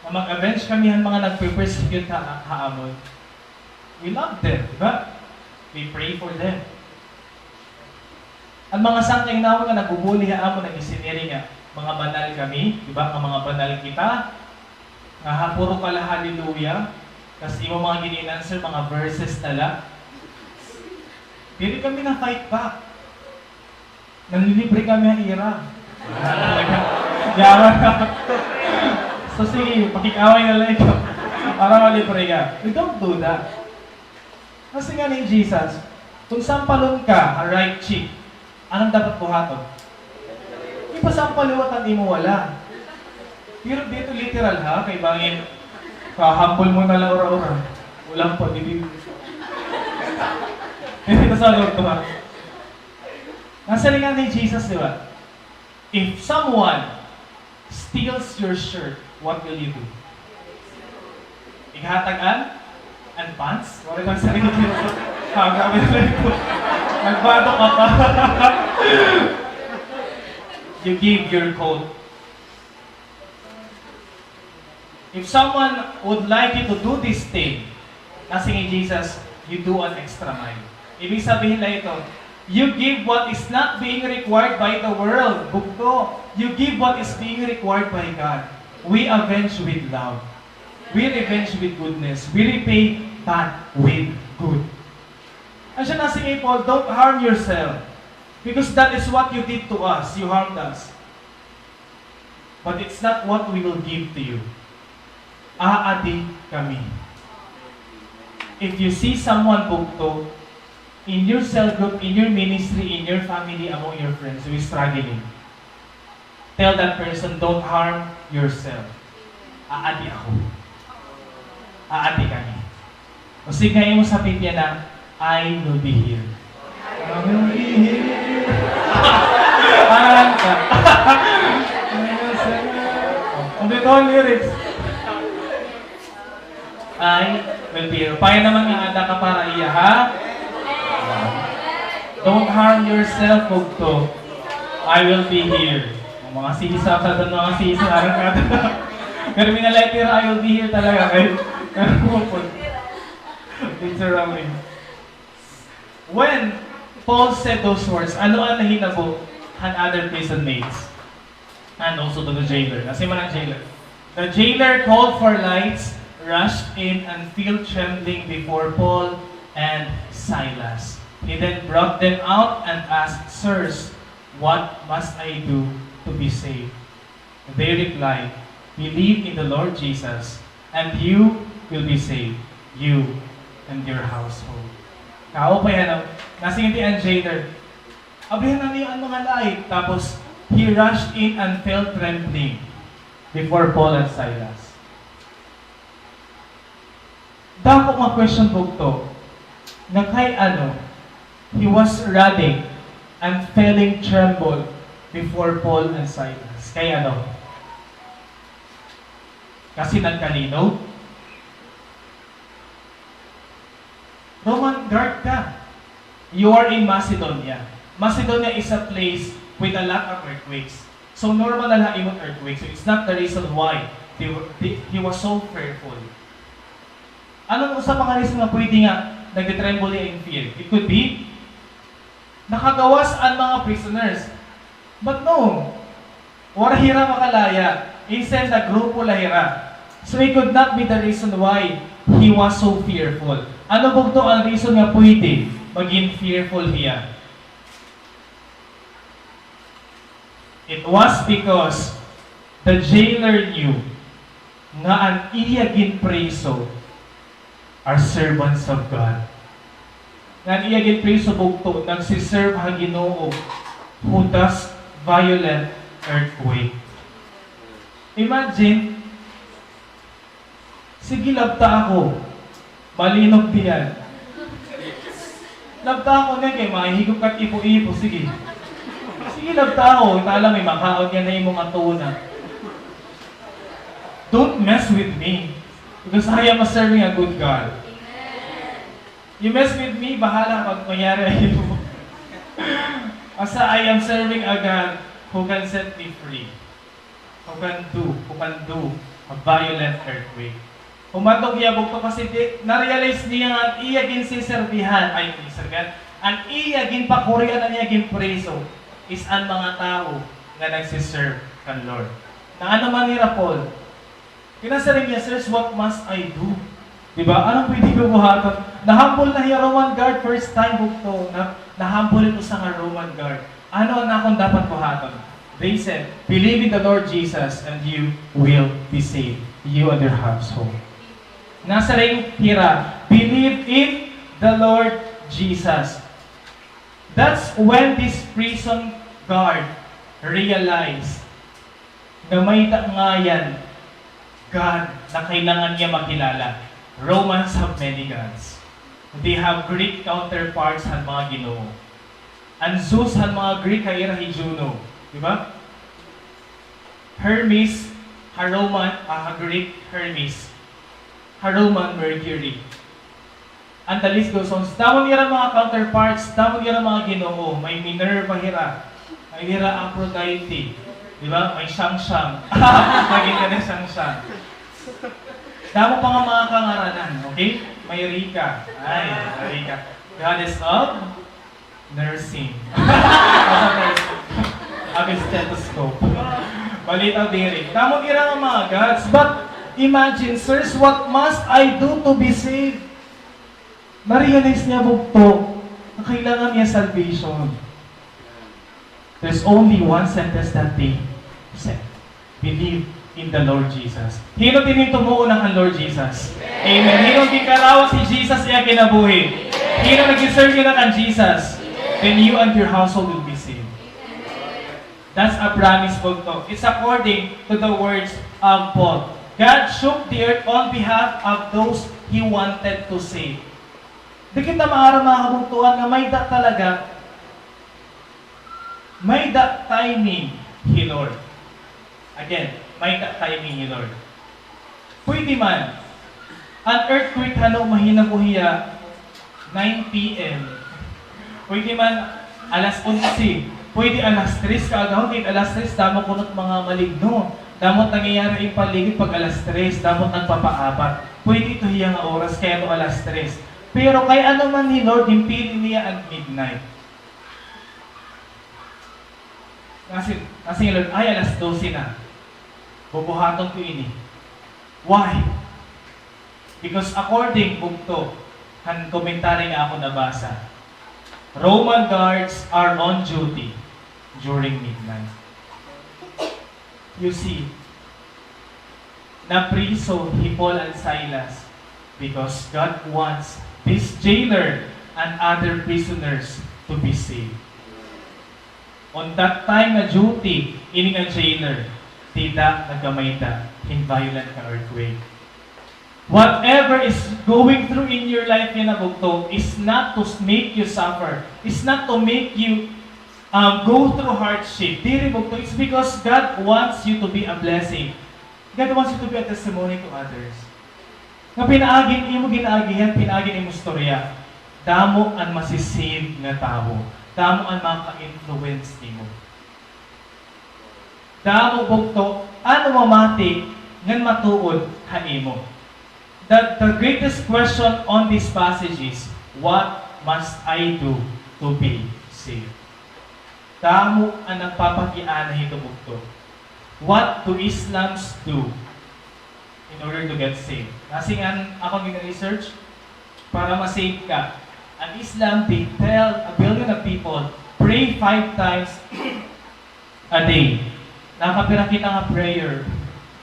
nga mag-avenge kami han mga nagpe-persecute ha, ha amon, we love them, di ba? We pray for them. An mga sangkay namon nga nagbubuli ha amon, nag-isiniri nga mga banal kami, di ba? Nga mga banal kita, nga ha, puro ka la hallelujah, tas imo mga gin-answer, mga verses na la. Diri kami na-fight back. Nanlilibre kami ha ira. Yaman. So, sige, pakig-away na la ikaw para malibre ka. We don't do that. Nasiring ngani hi Jesus, kon sampalon ka ha right cheek, ano an dapat buhaton? Ipasampal liwat an imo wala. Pero dito literal ha, kay bangin, kahambol mo na la ura-ura. Walang pa, di, di. Dito sa loob ko ha. Nasiring ngani hi Jesus, di ba? If someone steals your shirt, what will you do? Ighatag an, an pants? Wala lang sa inyo. Ha, grabe na ito. Nagbado ka pa. You give your coat. If someone would like you to do this thing, nasiring hi Jesus, you do an extra mile. Ibig sabihin la ito, you give what is not being required by the world. Bugto, you give what is being required by God. We avenge with love. We revenge with goodness. We repay bad with good. Asya nasiring hi Paul, don't harm yourself. Because that is what you did to us. You harmed us. But it's not what we will give to you. Aadi kami. If you see someone, bugto, in your cell group, in your ministry, in your family, among your friends who is struggling, tell that person, don't harm yourself. Aadi ako. Aadi kami. O sige, imo sabihin niya na, "I will be here." I will be here. Ayan ka. Ano yun, sir? O, kung dito ang lyrics. I will be here. Paya naman nga ada ka para iya, ha? Don't harm yourself, bugto. I will be here. Ang mga sisa, sa mga sisa, arang ka. Pero minalay, pero I will be here talaga, kay, pero po, teacher Ramin. When Paul said those words, ano an nahinabo han other prison mates? And also to the jailer. Nasiring man an jailer. The jailer called for lights, rushed in, and fell trembling before Paul and Silas. He then brought them out and asked, "Sirs, what must I do to be saved?" They replied, "Believe in the Lord Jesus, and you will be saved, you and your household." Kaupay, ano? Nasiring an jailer, "Abrihan na niyo an mga light." Tapos, he rushed in and fell trembling before Paul and Silas. Dako nga question, bugto, nga kay ano, he was running and feeling tremble before Paul and Silas. Kay ano? Kasi nagkalinog? Roman guard ka. You are in Macedonia. Macedonia is a place with a lot of earthquakes. So, normal na la imo earthquake. So, it's not the reason why they were, they, he was so fearful. Ano an usa pa nga reason nga pwede nga nagtitremble hiya in fear? It could be, nakagawas an mga prisoners. But no, waray hira makalaya. Instead, nagrupo la hira. So, it could not be the reason why he was so fearful. Ano bugto an reason nga pwede magin fearful hiya. It was because the jailer knew nga an iya ginpriso are servants of God. Nga an iya ginpriso bugto, nagsiserve ha Ginoo who does violent earthquake. Imagine, sige, labta ako. Malinog diyan. Labta ako niyan kay mahihigop ka ipo-ipo. Sige. Sige, labta ako. Tala, may makaon niyan na imo nga tuna. Don't mess with me. Because I am a serving a good God. You mess with me, bahala pag mangyari ha imo. Basta I am serving a God who can set me free. Who can do, who can do a violent earthquake. Humatog hiya bugto kasi di, na-realize niya nga iya ginsiserbihan, ay, ginsiserbihan, an iya ginpakurian, an iya ginpriso is an mga tawo nga nagsiserve kan Lord. Naano man hira, Paul? Kinasiring niya, "Sirs, what must I do?" Di ba? Anong pwede ko buhaton? Na-humble na hiya Roman guard, first time bugto na na-humble it usa nga Roman guard. Ano an akon dapat buhaton? They said, "Believe in the Lord Jesus and you will be saved, you and your household." Nasiring hira, "Believe in the Lord Jesus." That's when this prison guard realized na may-ada ngayan God na kailangan niya makilala. Romans have many gods. They have Greek counterparts han mga ginoo. An Zeus han mga Greek ha ira hi Juno, di ba? Hermes ha Roman, ah, ha Greek, Hermes. Ha Roman, Mercury. And the list goes on. Damo nira mga counterparts, damo nira mga ginoo. May Minerva hira. May hira Aphrodite. Di ba? May Shang Shang. Lagi ka na Shang Shang. Damo pa nga mga kangaranan, okay? May Rika. Ay, Rika. Goddess of nursing. Asa nursing? Abi stethoscope. Balita diri. Damo nira nga mga gods. But imagine, sirs, what must I do to be saved? Na-realize niya bugto na kailangan niya salvation. There's only one sentence that they said, "Believe in the Lord Jesus." Hin-o it inin tumuo na kan Lord Jesus? Amen. Hin-o it ginkarawas hi Jesus ha iya kinabuhi? Hin-o nagsiserbi na kan Jesus? Then you and your household will be saved. That's a promise bugto. It's according to the words of Paul. God shook the earth on behalf of those He wanted to save. Di kita maaram, mga kabugtoan, nga may-ada talaga, may-ada timing hi Lord. Again, may-ada timing hi Lord. Pwede man, an earthquake hano mahinabo hiya nine P M. Pwede man alas onse. Pwede alas tres kaagahon, kay alas tres, damo kuno it mga maligno. Damo it nangyayari ha paligid pag alas tres, damo it nagpapaabat. Pwede ito hiya nga oras, kay ano alas tres. Pero kay ano man ni Lord, ginpili niya an midnight. Nasiring, nasiring hi Lord, "Ay, alas dose na. Bubuhaton ko ini." Why? Because according bugto han commentary nga akon nabasa, Roman guards are on duty during midnight. You see, napriso hi Paul and Silas because God wants this jailer and other prisoners to be saved. On that time nga duty ini nga jailer, dida nagkamay-ada hin violent nga earthquake. Whatever is going through in your life yana bugto is not to s-, make you suffer, is not to make you, um, go through hardship. Diri bugto, it's because God wants you to be a blessing. God wants you to be a testimony to others. Nga pinaagi han imo ginaagihan, pinaagi han imo istorya, damo an masi-save nga tawo, damo an maka-influence nimo. Damo bugto an mamati ngan matuod ha imo. The, the greatest question on this passage is, "What must I do to be saved?" Damo an nagpapakiana hito bugto. What do Islams do in order to get saved? Nasiring an akon gin-research, para ma-save ka, An Islam, they tell a billion of people, pray five times a day. Nakapira kita nga prayer?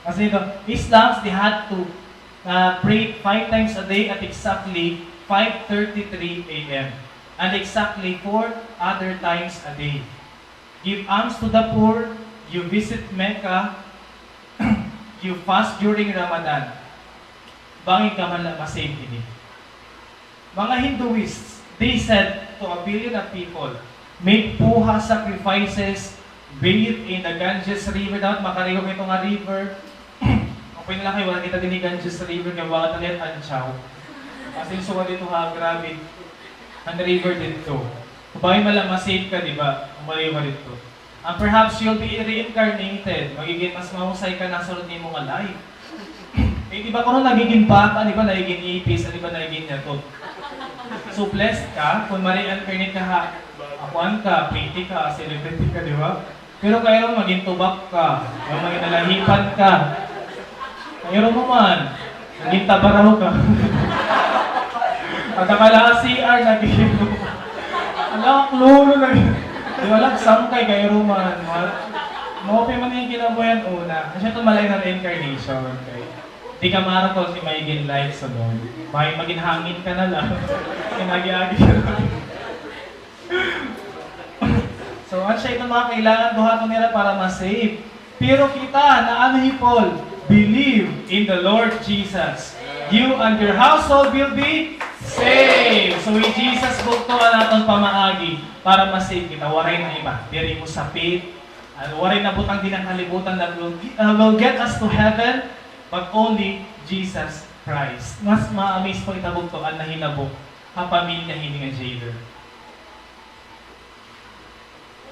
Kasi ito, Islams, they had to, uh, pray five times a day at exactly five thirty-three a m and exactly four other times a day. Give alms to the poor, you visit Mecca, you fast during Ramadan. Bangin ka man la ma-save hini. Mga Hinduists, they said to a billion of people, make puja sacrifices, bathe in the Ganges River. Dapat makarigo kita nga river. Ang pinala kay wala kita dinhi Ganges River, kay wala ta lihat an Chao. As in, suwa dito ha, grabe. An river dito. Bangin man la ma-save ka, di ba? Ang malayo ka dito. And perhaps you'll be reincarnated. Magiging mas mahusay ka na sunod nimo nga life. Eh, di ba, kuno nagiging bata, di ba, nagiging ipis, di ba, nagiging yatot. So, blessed ka kung ma-reincarnate ka ha, akuan ka, pretty ka, celebrity ka, di ba? Pero kay ron, maging tubak ka, yung maging nalahipan ka. Kay ron mo man, naging tabaraw ka. At akala ka C R, naging, ala, klolo, naging, di ba, lang, sangkay, kay ron man, what? Maupay man yung kinabuhi una. Kasi ito malay na reincarnation, okay? Di ka maaram kung si magiging life sunod. May maging hangin ka na lang. Kinagi-agi ka na lang. So, ano siya itong mga kailangan buhaton nila para ma-save? Pero kita, naano hi Paul, believe in the Lord Jesus. You and your household will be saved. So, hi Jesus bugto an aton pamaagi para ma-save kita. Waray na iba. Diri mo sa faith, ah, waray na butang dinhi ha kalibutan that will, ah, will get us to heaven, but only Jesus Christ. Mas ma-amaze pa kita bugto an nahinabo ha pamilya hini nga jailer.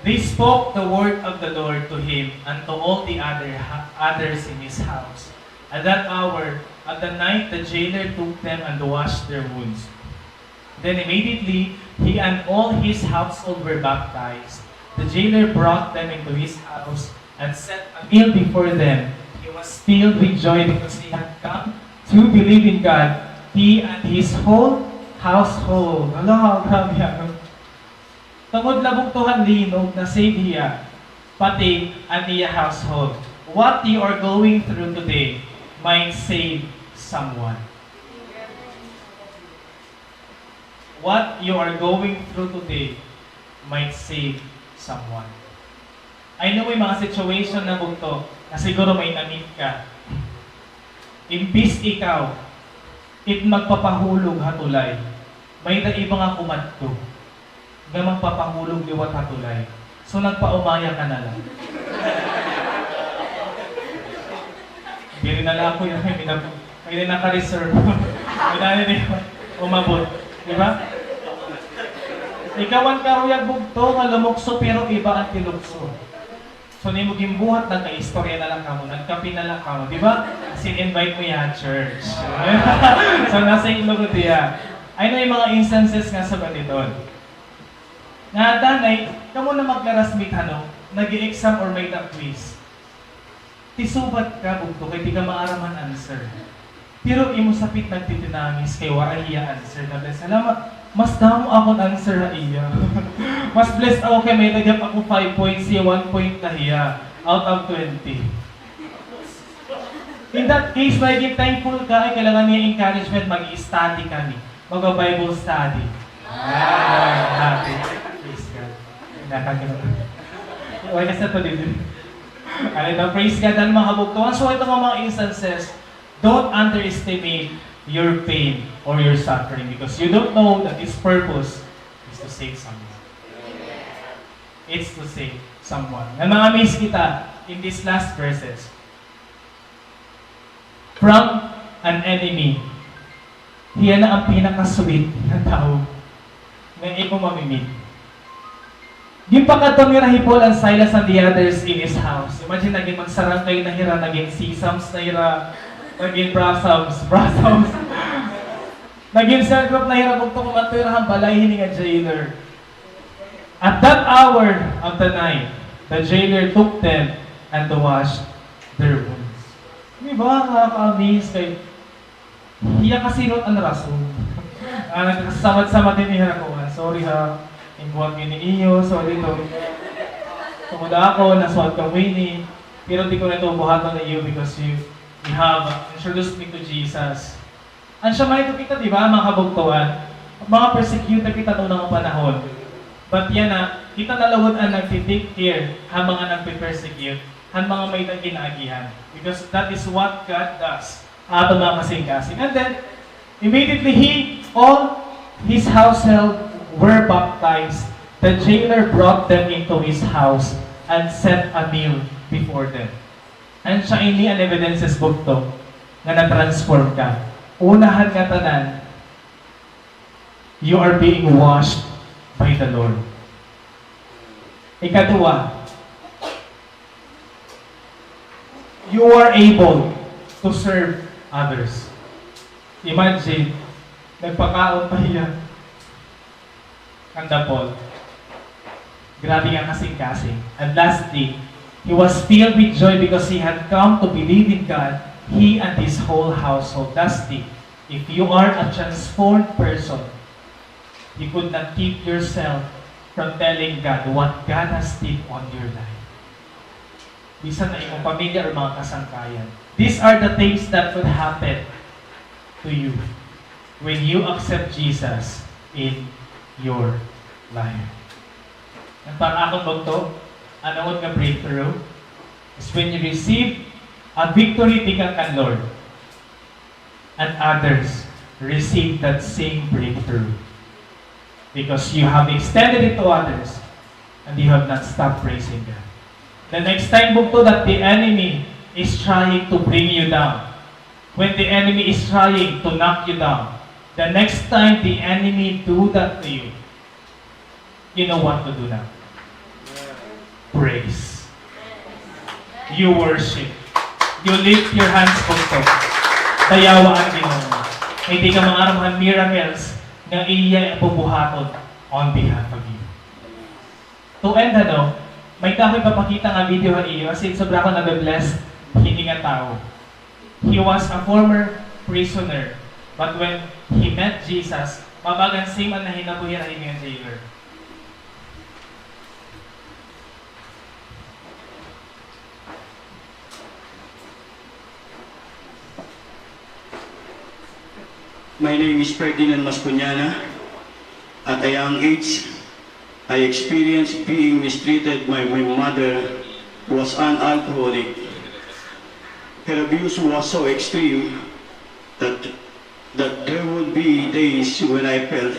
They spoke the word of the Lord to him and to all the other ha-, others in his house. At that hour of the night, the jailer took them and washed their wounds. Then immediately, he and all his household were baptized. The jailer brought them into his house and set a meal before them. He was filled with joy because he had come to believe in God, he and his whole household. Hala, grabe, ano? Tungod la bugto han linog, na-save hiya, pati an iya household. What you are going through today might save someone. What you are going through today might save someone. I know may mga situation na bugto na siguro may na-meet ka. Imbis ikaw it magpapahulog ha tulay, may-ada iba nga kumadto nga magpapahulog liwat ha tulay. So, nagpaumaya ka na lang. Diri na lang ako yun. May na-, may na naka-reserve. May na, ano, umabot. Di ba? Ikaw an karuyag bugto nga lumukso, pero iba an tilukso. So, nimo ginbuhat, nagkaistorya na lang kamo, nagkape na lang kamo, di ba? As in, invite mo hiya ha church. So, nasa inyo ko diya. Ay, may mga instances nga sa ganito. Nga, danay, kamo na mag-classmate, ano, nag-i-exam or may-ada quiz. Tisubat ka, bugto, kay di ka maaram han answer. Pero imo sapit nagtitinangis kay waray hiya answer. Nga, bless, hala, ma-, mas damo akon answer ha iya. Mas blessed ako kay may-ada gihap ako five points, hiya one point la hiya out of twenty. In that case, magiging thankful ka, ay kailangan niya encouragement, mag-i-study kami. Magba-Bible study. Ah, happy. Praise God. Nakakita. Wala sa to din. Ano ito? Praise God, mga kabugtuan. So, ito nga mga instances, don't underestimate your pain or your suffering because you don't know that its purpose is to save someone. It's to save someone. Na ma-amaze kita in these last verses. From an enemy. Hiya na an pinaka-sweet nga tawo nga imo mamimit. Ginpakadto nira hi Paul and Silas and the others in his house. Imagine, nagin magsarangkay na hira, nagin sisams na hira, nagin brasams, brasams. Nagin cell group na hira, bugto, kumadto hira han balay hini nga jailer. At that hour of the night, the jailer took them and washed their wounds. Di ba? Nakaka-amaze kay hiya kasi ron an rason. Ah, nagkasamad-samad ini ha kuan. Sorry ha, imbuhat ini iyo, sorry to. Tungod ako, nasuwat kamo ini, pero di ko na ito buhaton na iyo because you, you have introduced me to Jesus. An siya may kita, di ba, mga kabugtoan? Mga persecutor kita noon nga panahon. But yana, kita na lugod an nagti-take care ha mga nagpe-persecute, han mga may ginaagihan. Because that is what God does ha aton mga kasingkasing. And then, immediately he, all his household were baptized. The jailer brought them into his house and set a meal before them. And siya ini an evidences bugto nga na-transform ka. Una han ngatanan, you are being washed by the Lord. Ikaduha, you are able to serve others. Imagine, nagpakaon pa hiya. Kanda Paul. Grabe nga kasingkasing. And lastly, he was filled with joy because he had come to believe in God, he and his whole household. Lastly, if you are a transformed person, you could not keep yourself from telling God what God has did on your life. Bisan na imo pamilya or mga kasangkayan. These are the things that could happen to you when you accept Jesus in your life. An para akon bugto, an unod nga breakthrough is when you receive a victory tikang kan Lord. And others receive that same breakthrough because you have extended it to others and you have not stopped praising God. The next time, bugto, that the enemy is trying to bring you down, when the enemy is trying to knock you down, the next time the enemy do that to you, you know what to do now. Praise. You worship. You lift your hands, bugto. Dayawa an Ginoo. Kay di ka mangaram han miracles nga iya bubuhaton on behalf of you. To end, ano, may-ada ako ipapakita nga video ha iyo, as in, sobra ako nabe-bless hini nga tawo. He was a former prisoner, but when he met Jesus, mabagan same an nahinabo hira hini nga jailer. My name is Ferdinand Mascuñana. At a young age, I experienced being mistreated by my mother, who was an alcoholic. Her abuse was so extreme that, that there would be days when I felt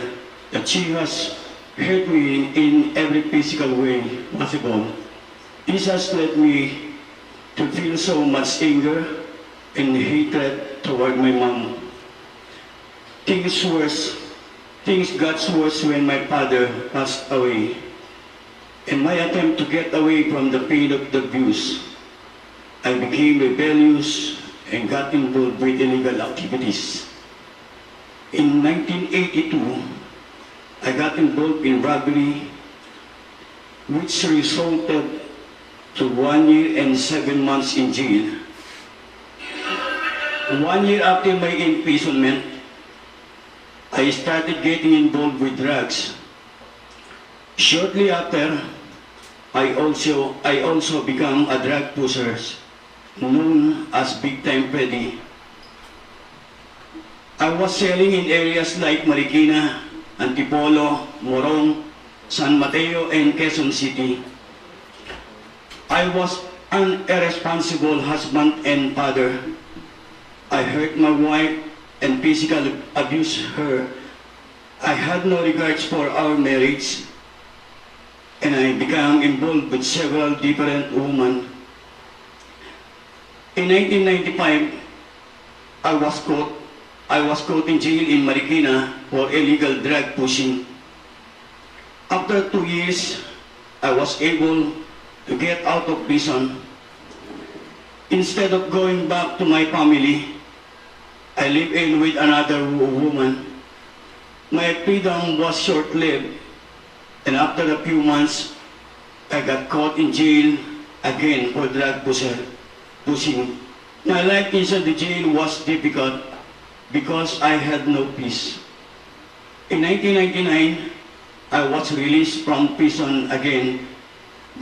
that she has hurt me in every physical way possible. This has led me to feel so much anger and hatred toward my mom. Things worse, things got worse when my father passed away. In my attempt to get away from the pain of the abuse, I became rebellious and got involved with illegal activities. In nineteen eighty-two, I got involved in robbery, which resulted to one year and seven months in jail. One year after my imprisonment, I started getting involved with drugs. Shortly after, I also, I also become a drug pusher, known as Big Time Freddy. I was selling in areas like Marikina, Antipolo, Morong, San Mateo, and Quezon City. I was an irresponsible husband and father. I hurt my wife and physically abused her. I had no regards for our marriage, and I became involved with several different women. In nineteen ninety-five, I was caught, I was caught in jail in Marikina for illegal drug pushing. After two years, I was able to get out of prison. Instead of going back to my family, I live in with another wo-, woman. My freedom was short-lived, and after a few months, I got caught in jail again for drug pusher-, pushing. My life inside the jail was difficult because I had no peace. In nineteen ninety-nine, I was released from prison again,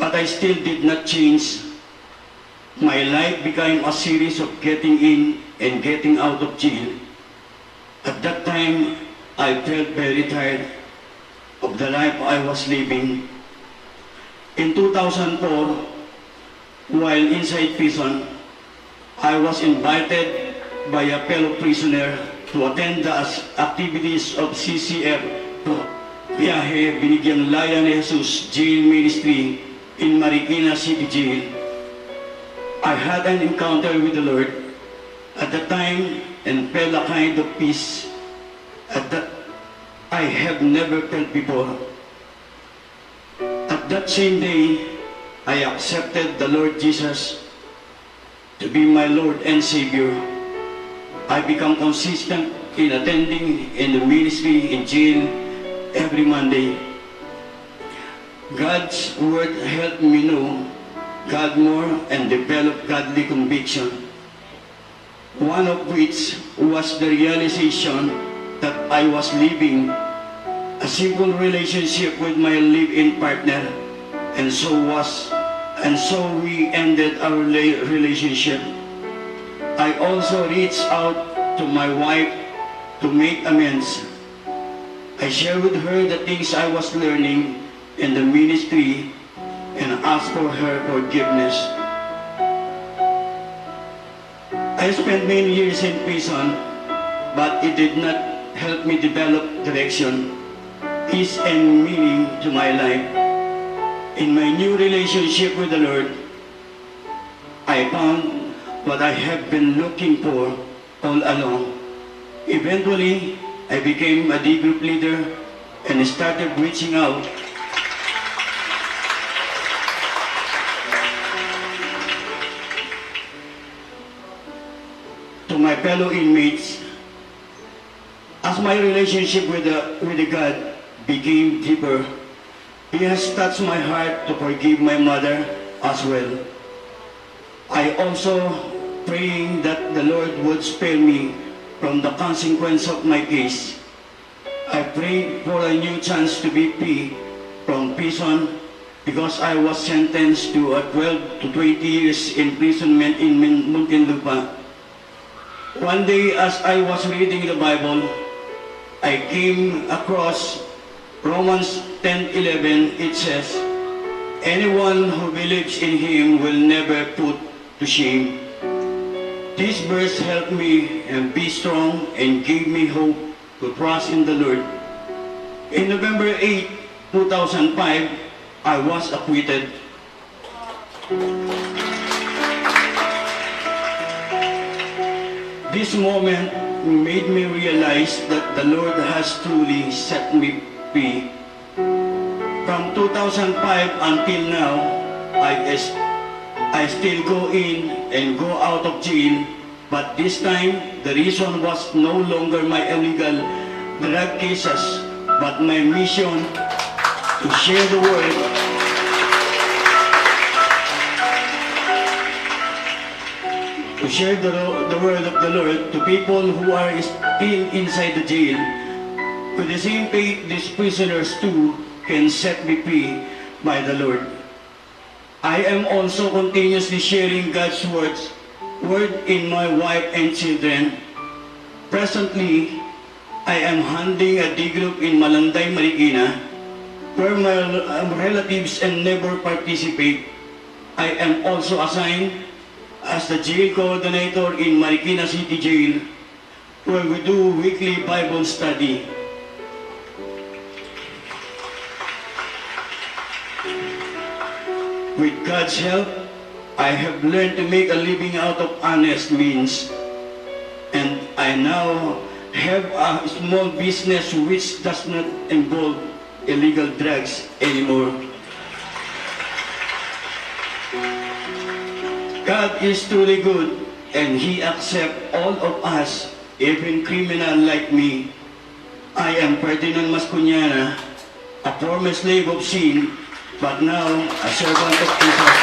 but I still did not change. My life became a series of getting in and getting out of jail. At that time, I felt very tired of the life I was living. In two thousand four, while inside prison, I was invited by a fellow prisoner to attend the as-, activities of C C F Viaje Binigyang Laya ni Jesus Jail Ministry in Marikina City Jail. I had an encounter with the Lord at that time and felt a kind of peace at that I have never felt before. At that same day, I accepted the Lord Jesus to be my Lord and Savior. I become consistent in attending in the ministry in jail every Monday. God's Word helped me know God more and develop godly conviction, one of which was the realization that I was living a simple relationship with my live-in partner, and so was, and so we ended our la-, relationship. I also reached out to my wife to make amends. I shared with her the things I was learning in the ministry and asked for her forgiveness. I spent many years in prison, but it did not help me develop direction, peace, and meaning to my life. In my new relationship with the Lord, I found what I have been looking for all along. Eventually, I became a D group leader and started reaching out to my fellow inmates. As my relationship with the, with the God became deeper, He has touched my heart to forgive my mother as well. I also praying that the Lord would spare me from the consequence of my case. I prayed for a new chance to be free from prison because I was sentenced to a twelve to twenty years imprisonment in Min-, Muntinlupa. One day, as I was reading the Bible, I came across Romans ten eleven. It says, "Anyone who believes in Him will never put to shame." This verse helped me and be strong and gave me hope to trust in the Lord. In November eight, two thousand five, I was acquitted. This moment made me realize that the Lord has truly set me free. From two thousand five until now, I is-, I still go in and go out of jail, but this time, the reason was no longer my illegal drug cases, but my mission to share the word, to share the, the word of the Lord to people who are still inside the jail. With the same faith, these prisoners too can set me free by the Lord. I am also continuously sharing God's words, word in my wife and children. Presently, I am handling a D group in Malanday, Marikina, where my, um, relatives and neighbor participate. I am also assigned as the jail coordinator in Marikina City Jail, where we do weekly Bible study. With God's help, I have learned to make a living out of honest means, and I now have a small business which does not involve illegal drugs anymore. God is truly good, and He accepts all of us, even criminal like me. I am Ferdinand Mascuñana, a former slave of sin, but now a servant of Jesus.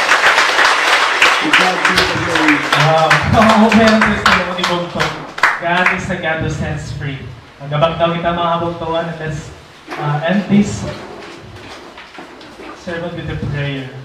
To God be the glory. Wow. Open ang testimony, Bongtong. God is a God who sets free. Gabagtaw kita, mga kabugtoan, and let's, uh, end this sermon with a prayer.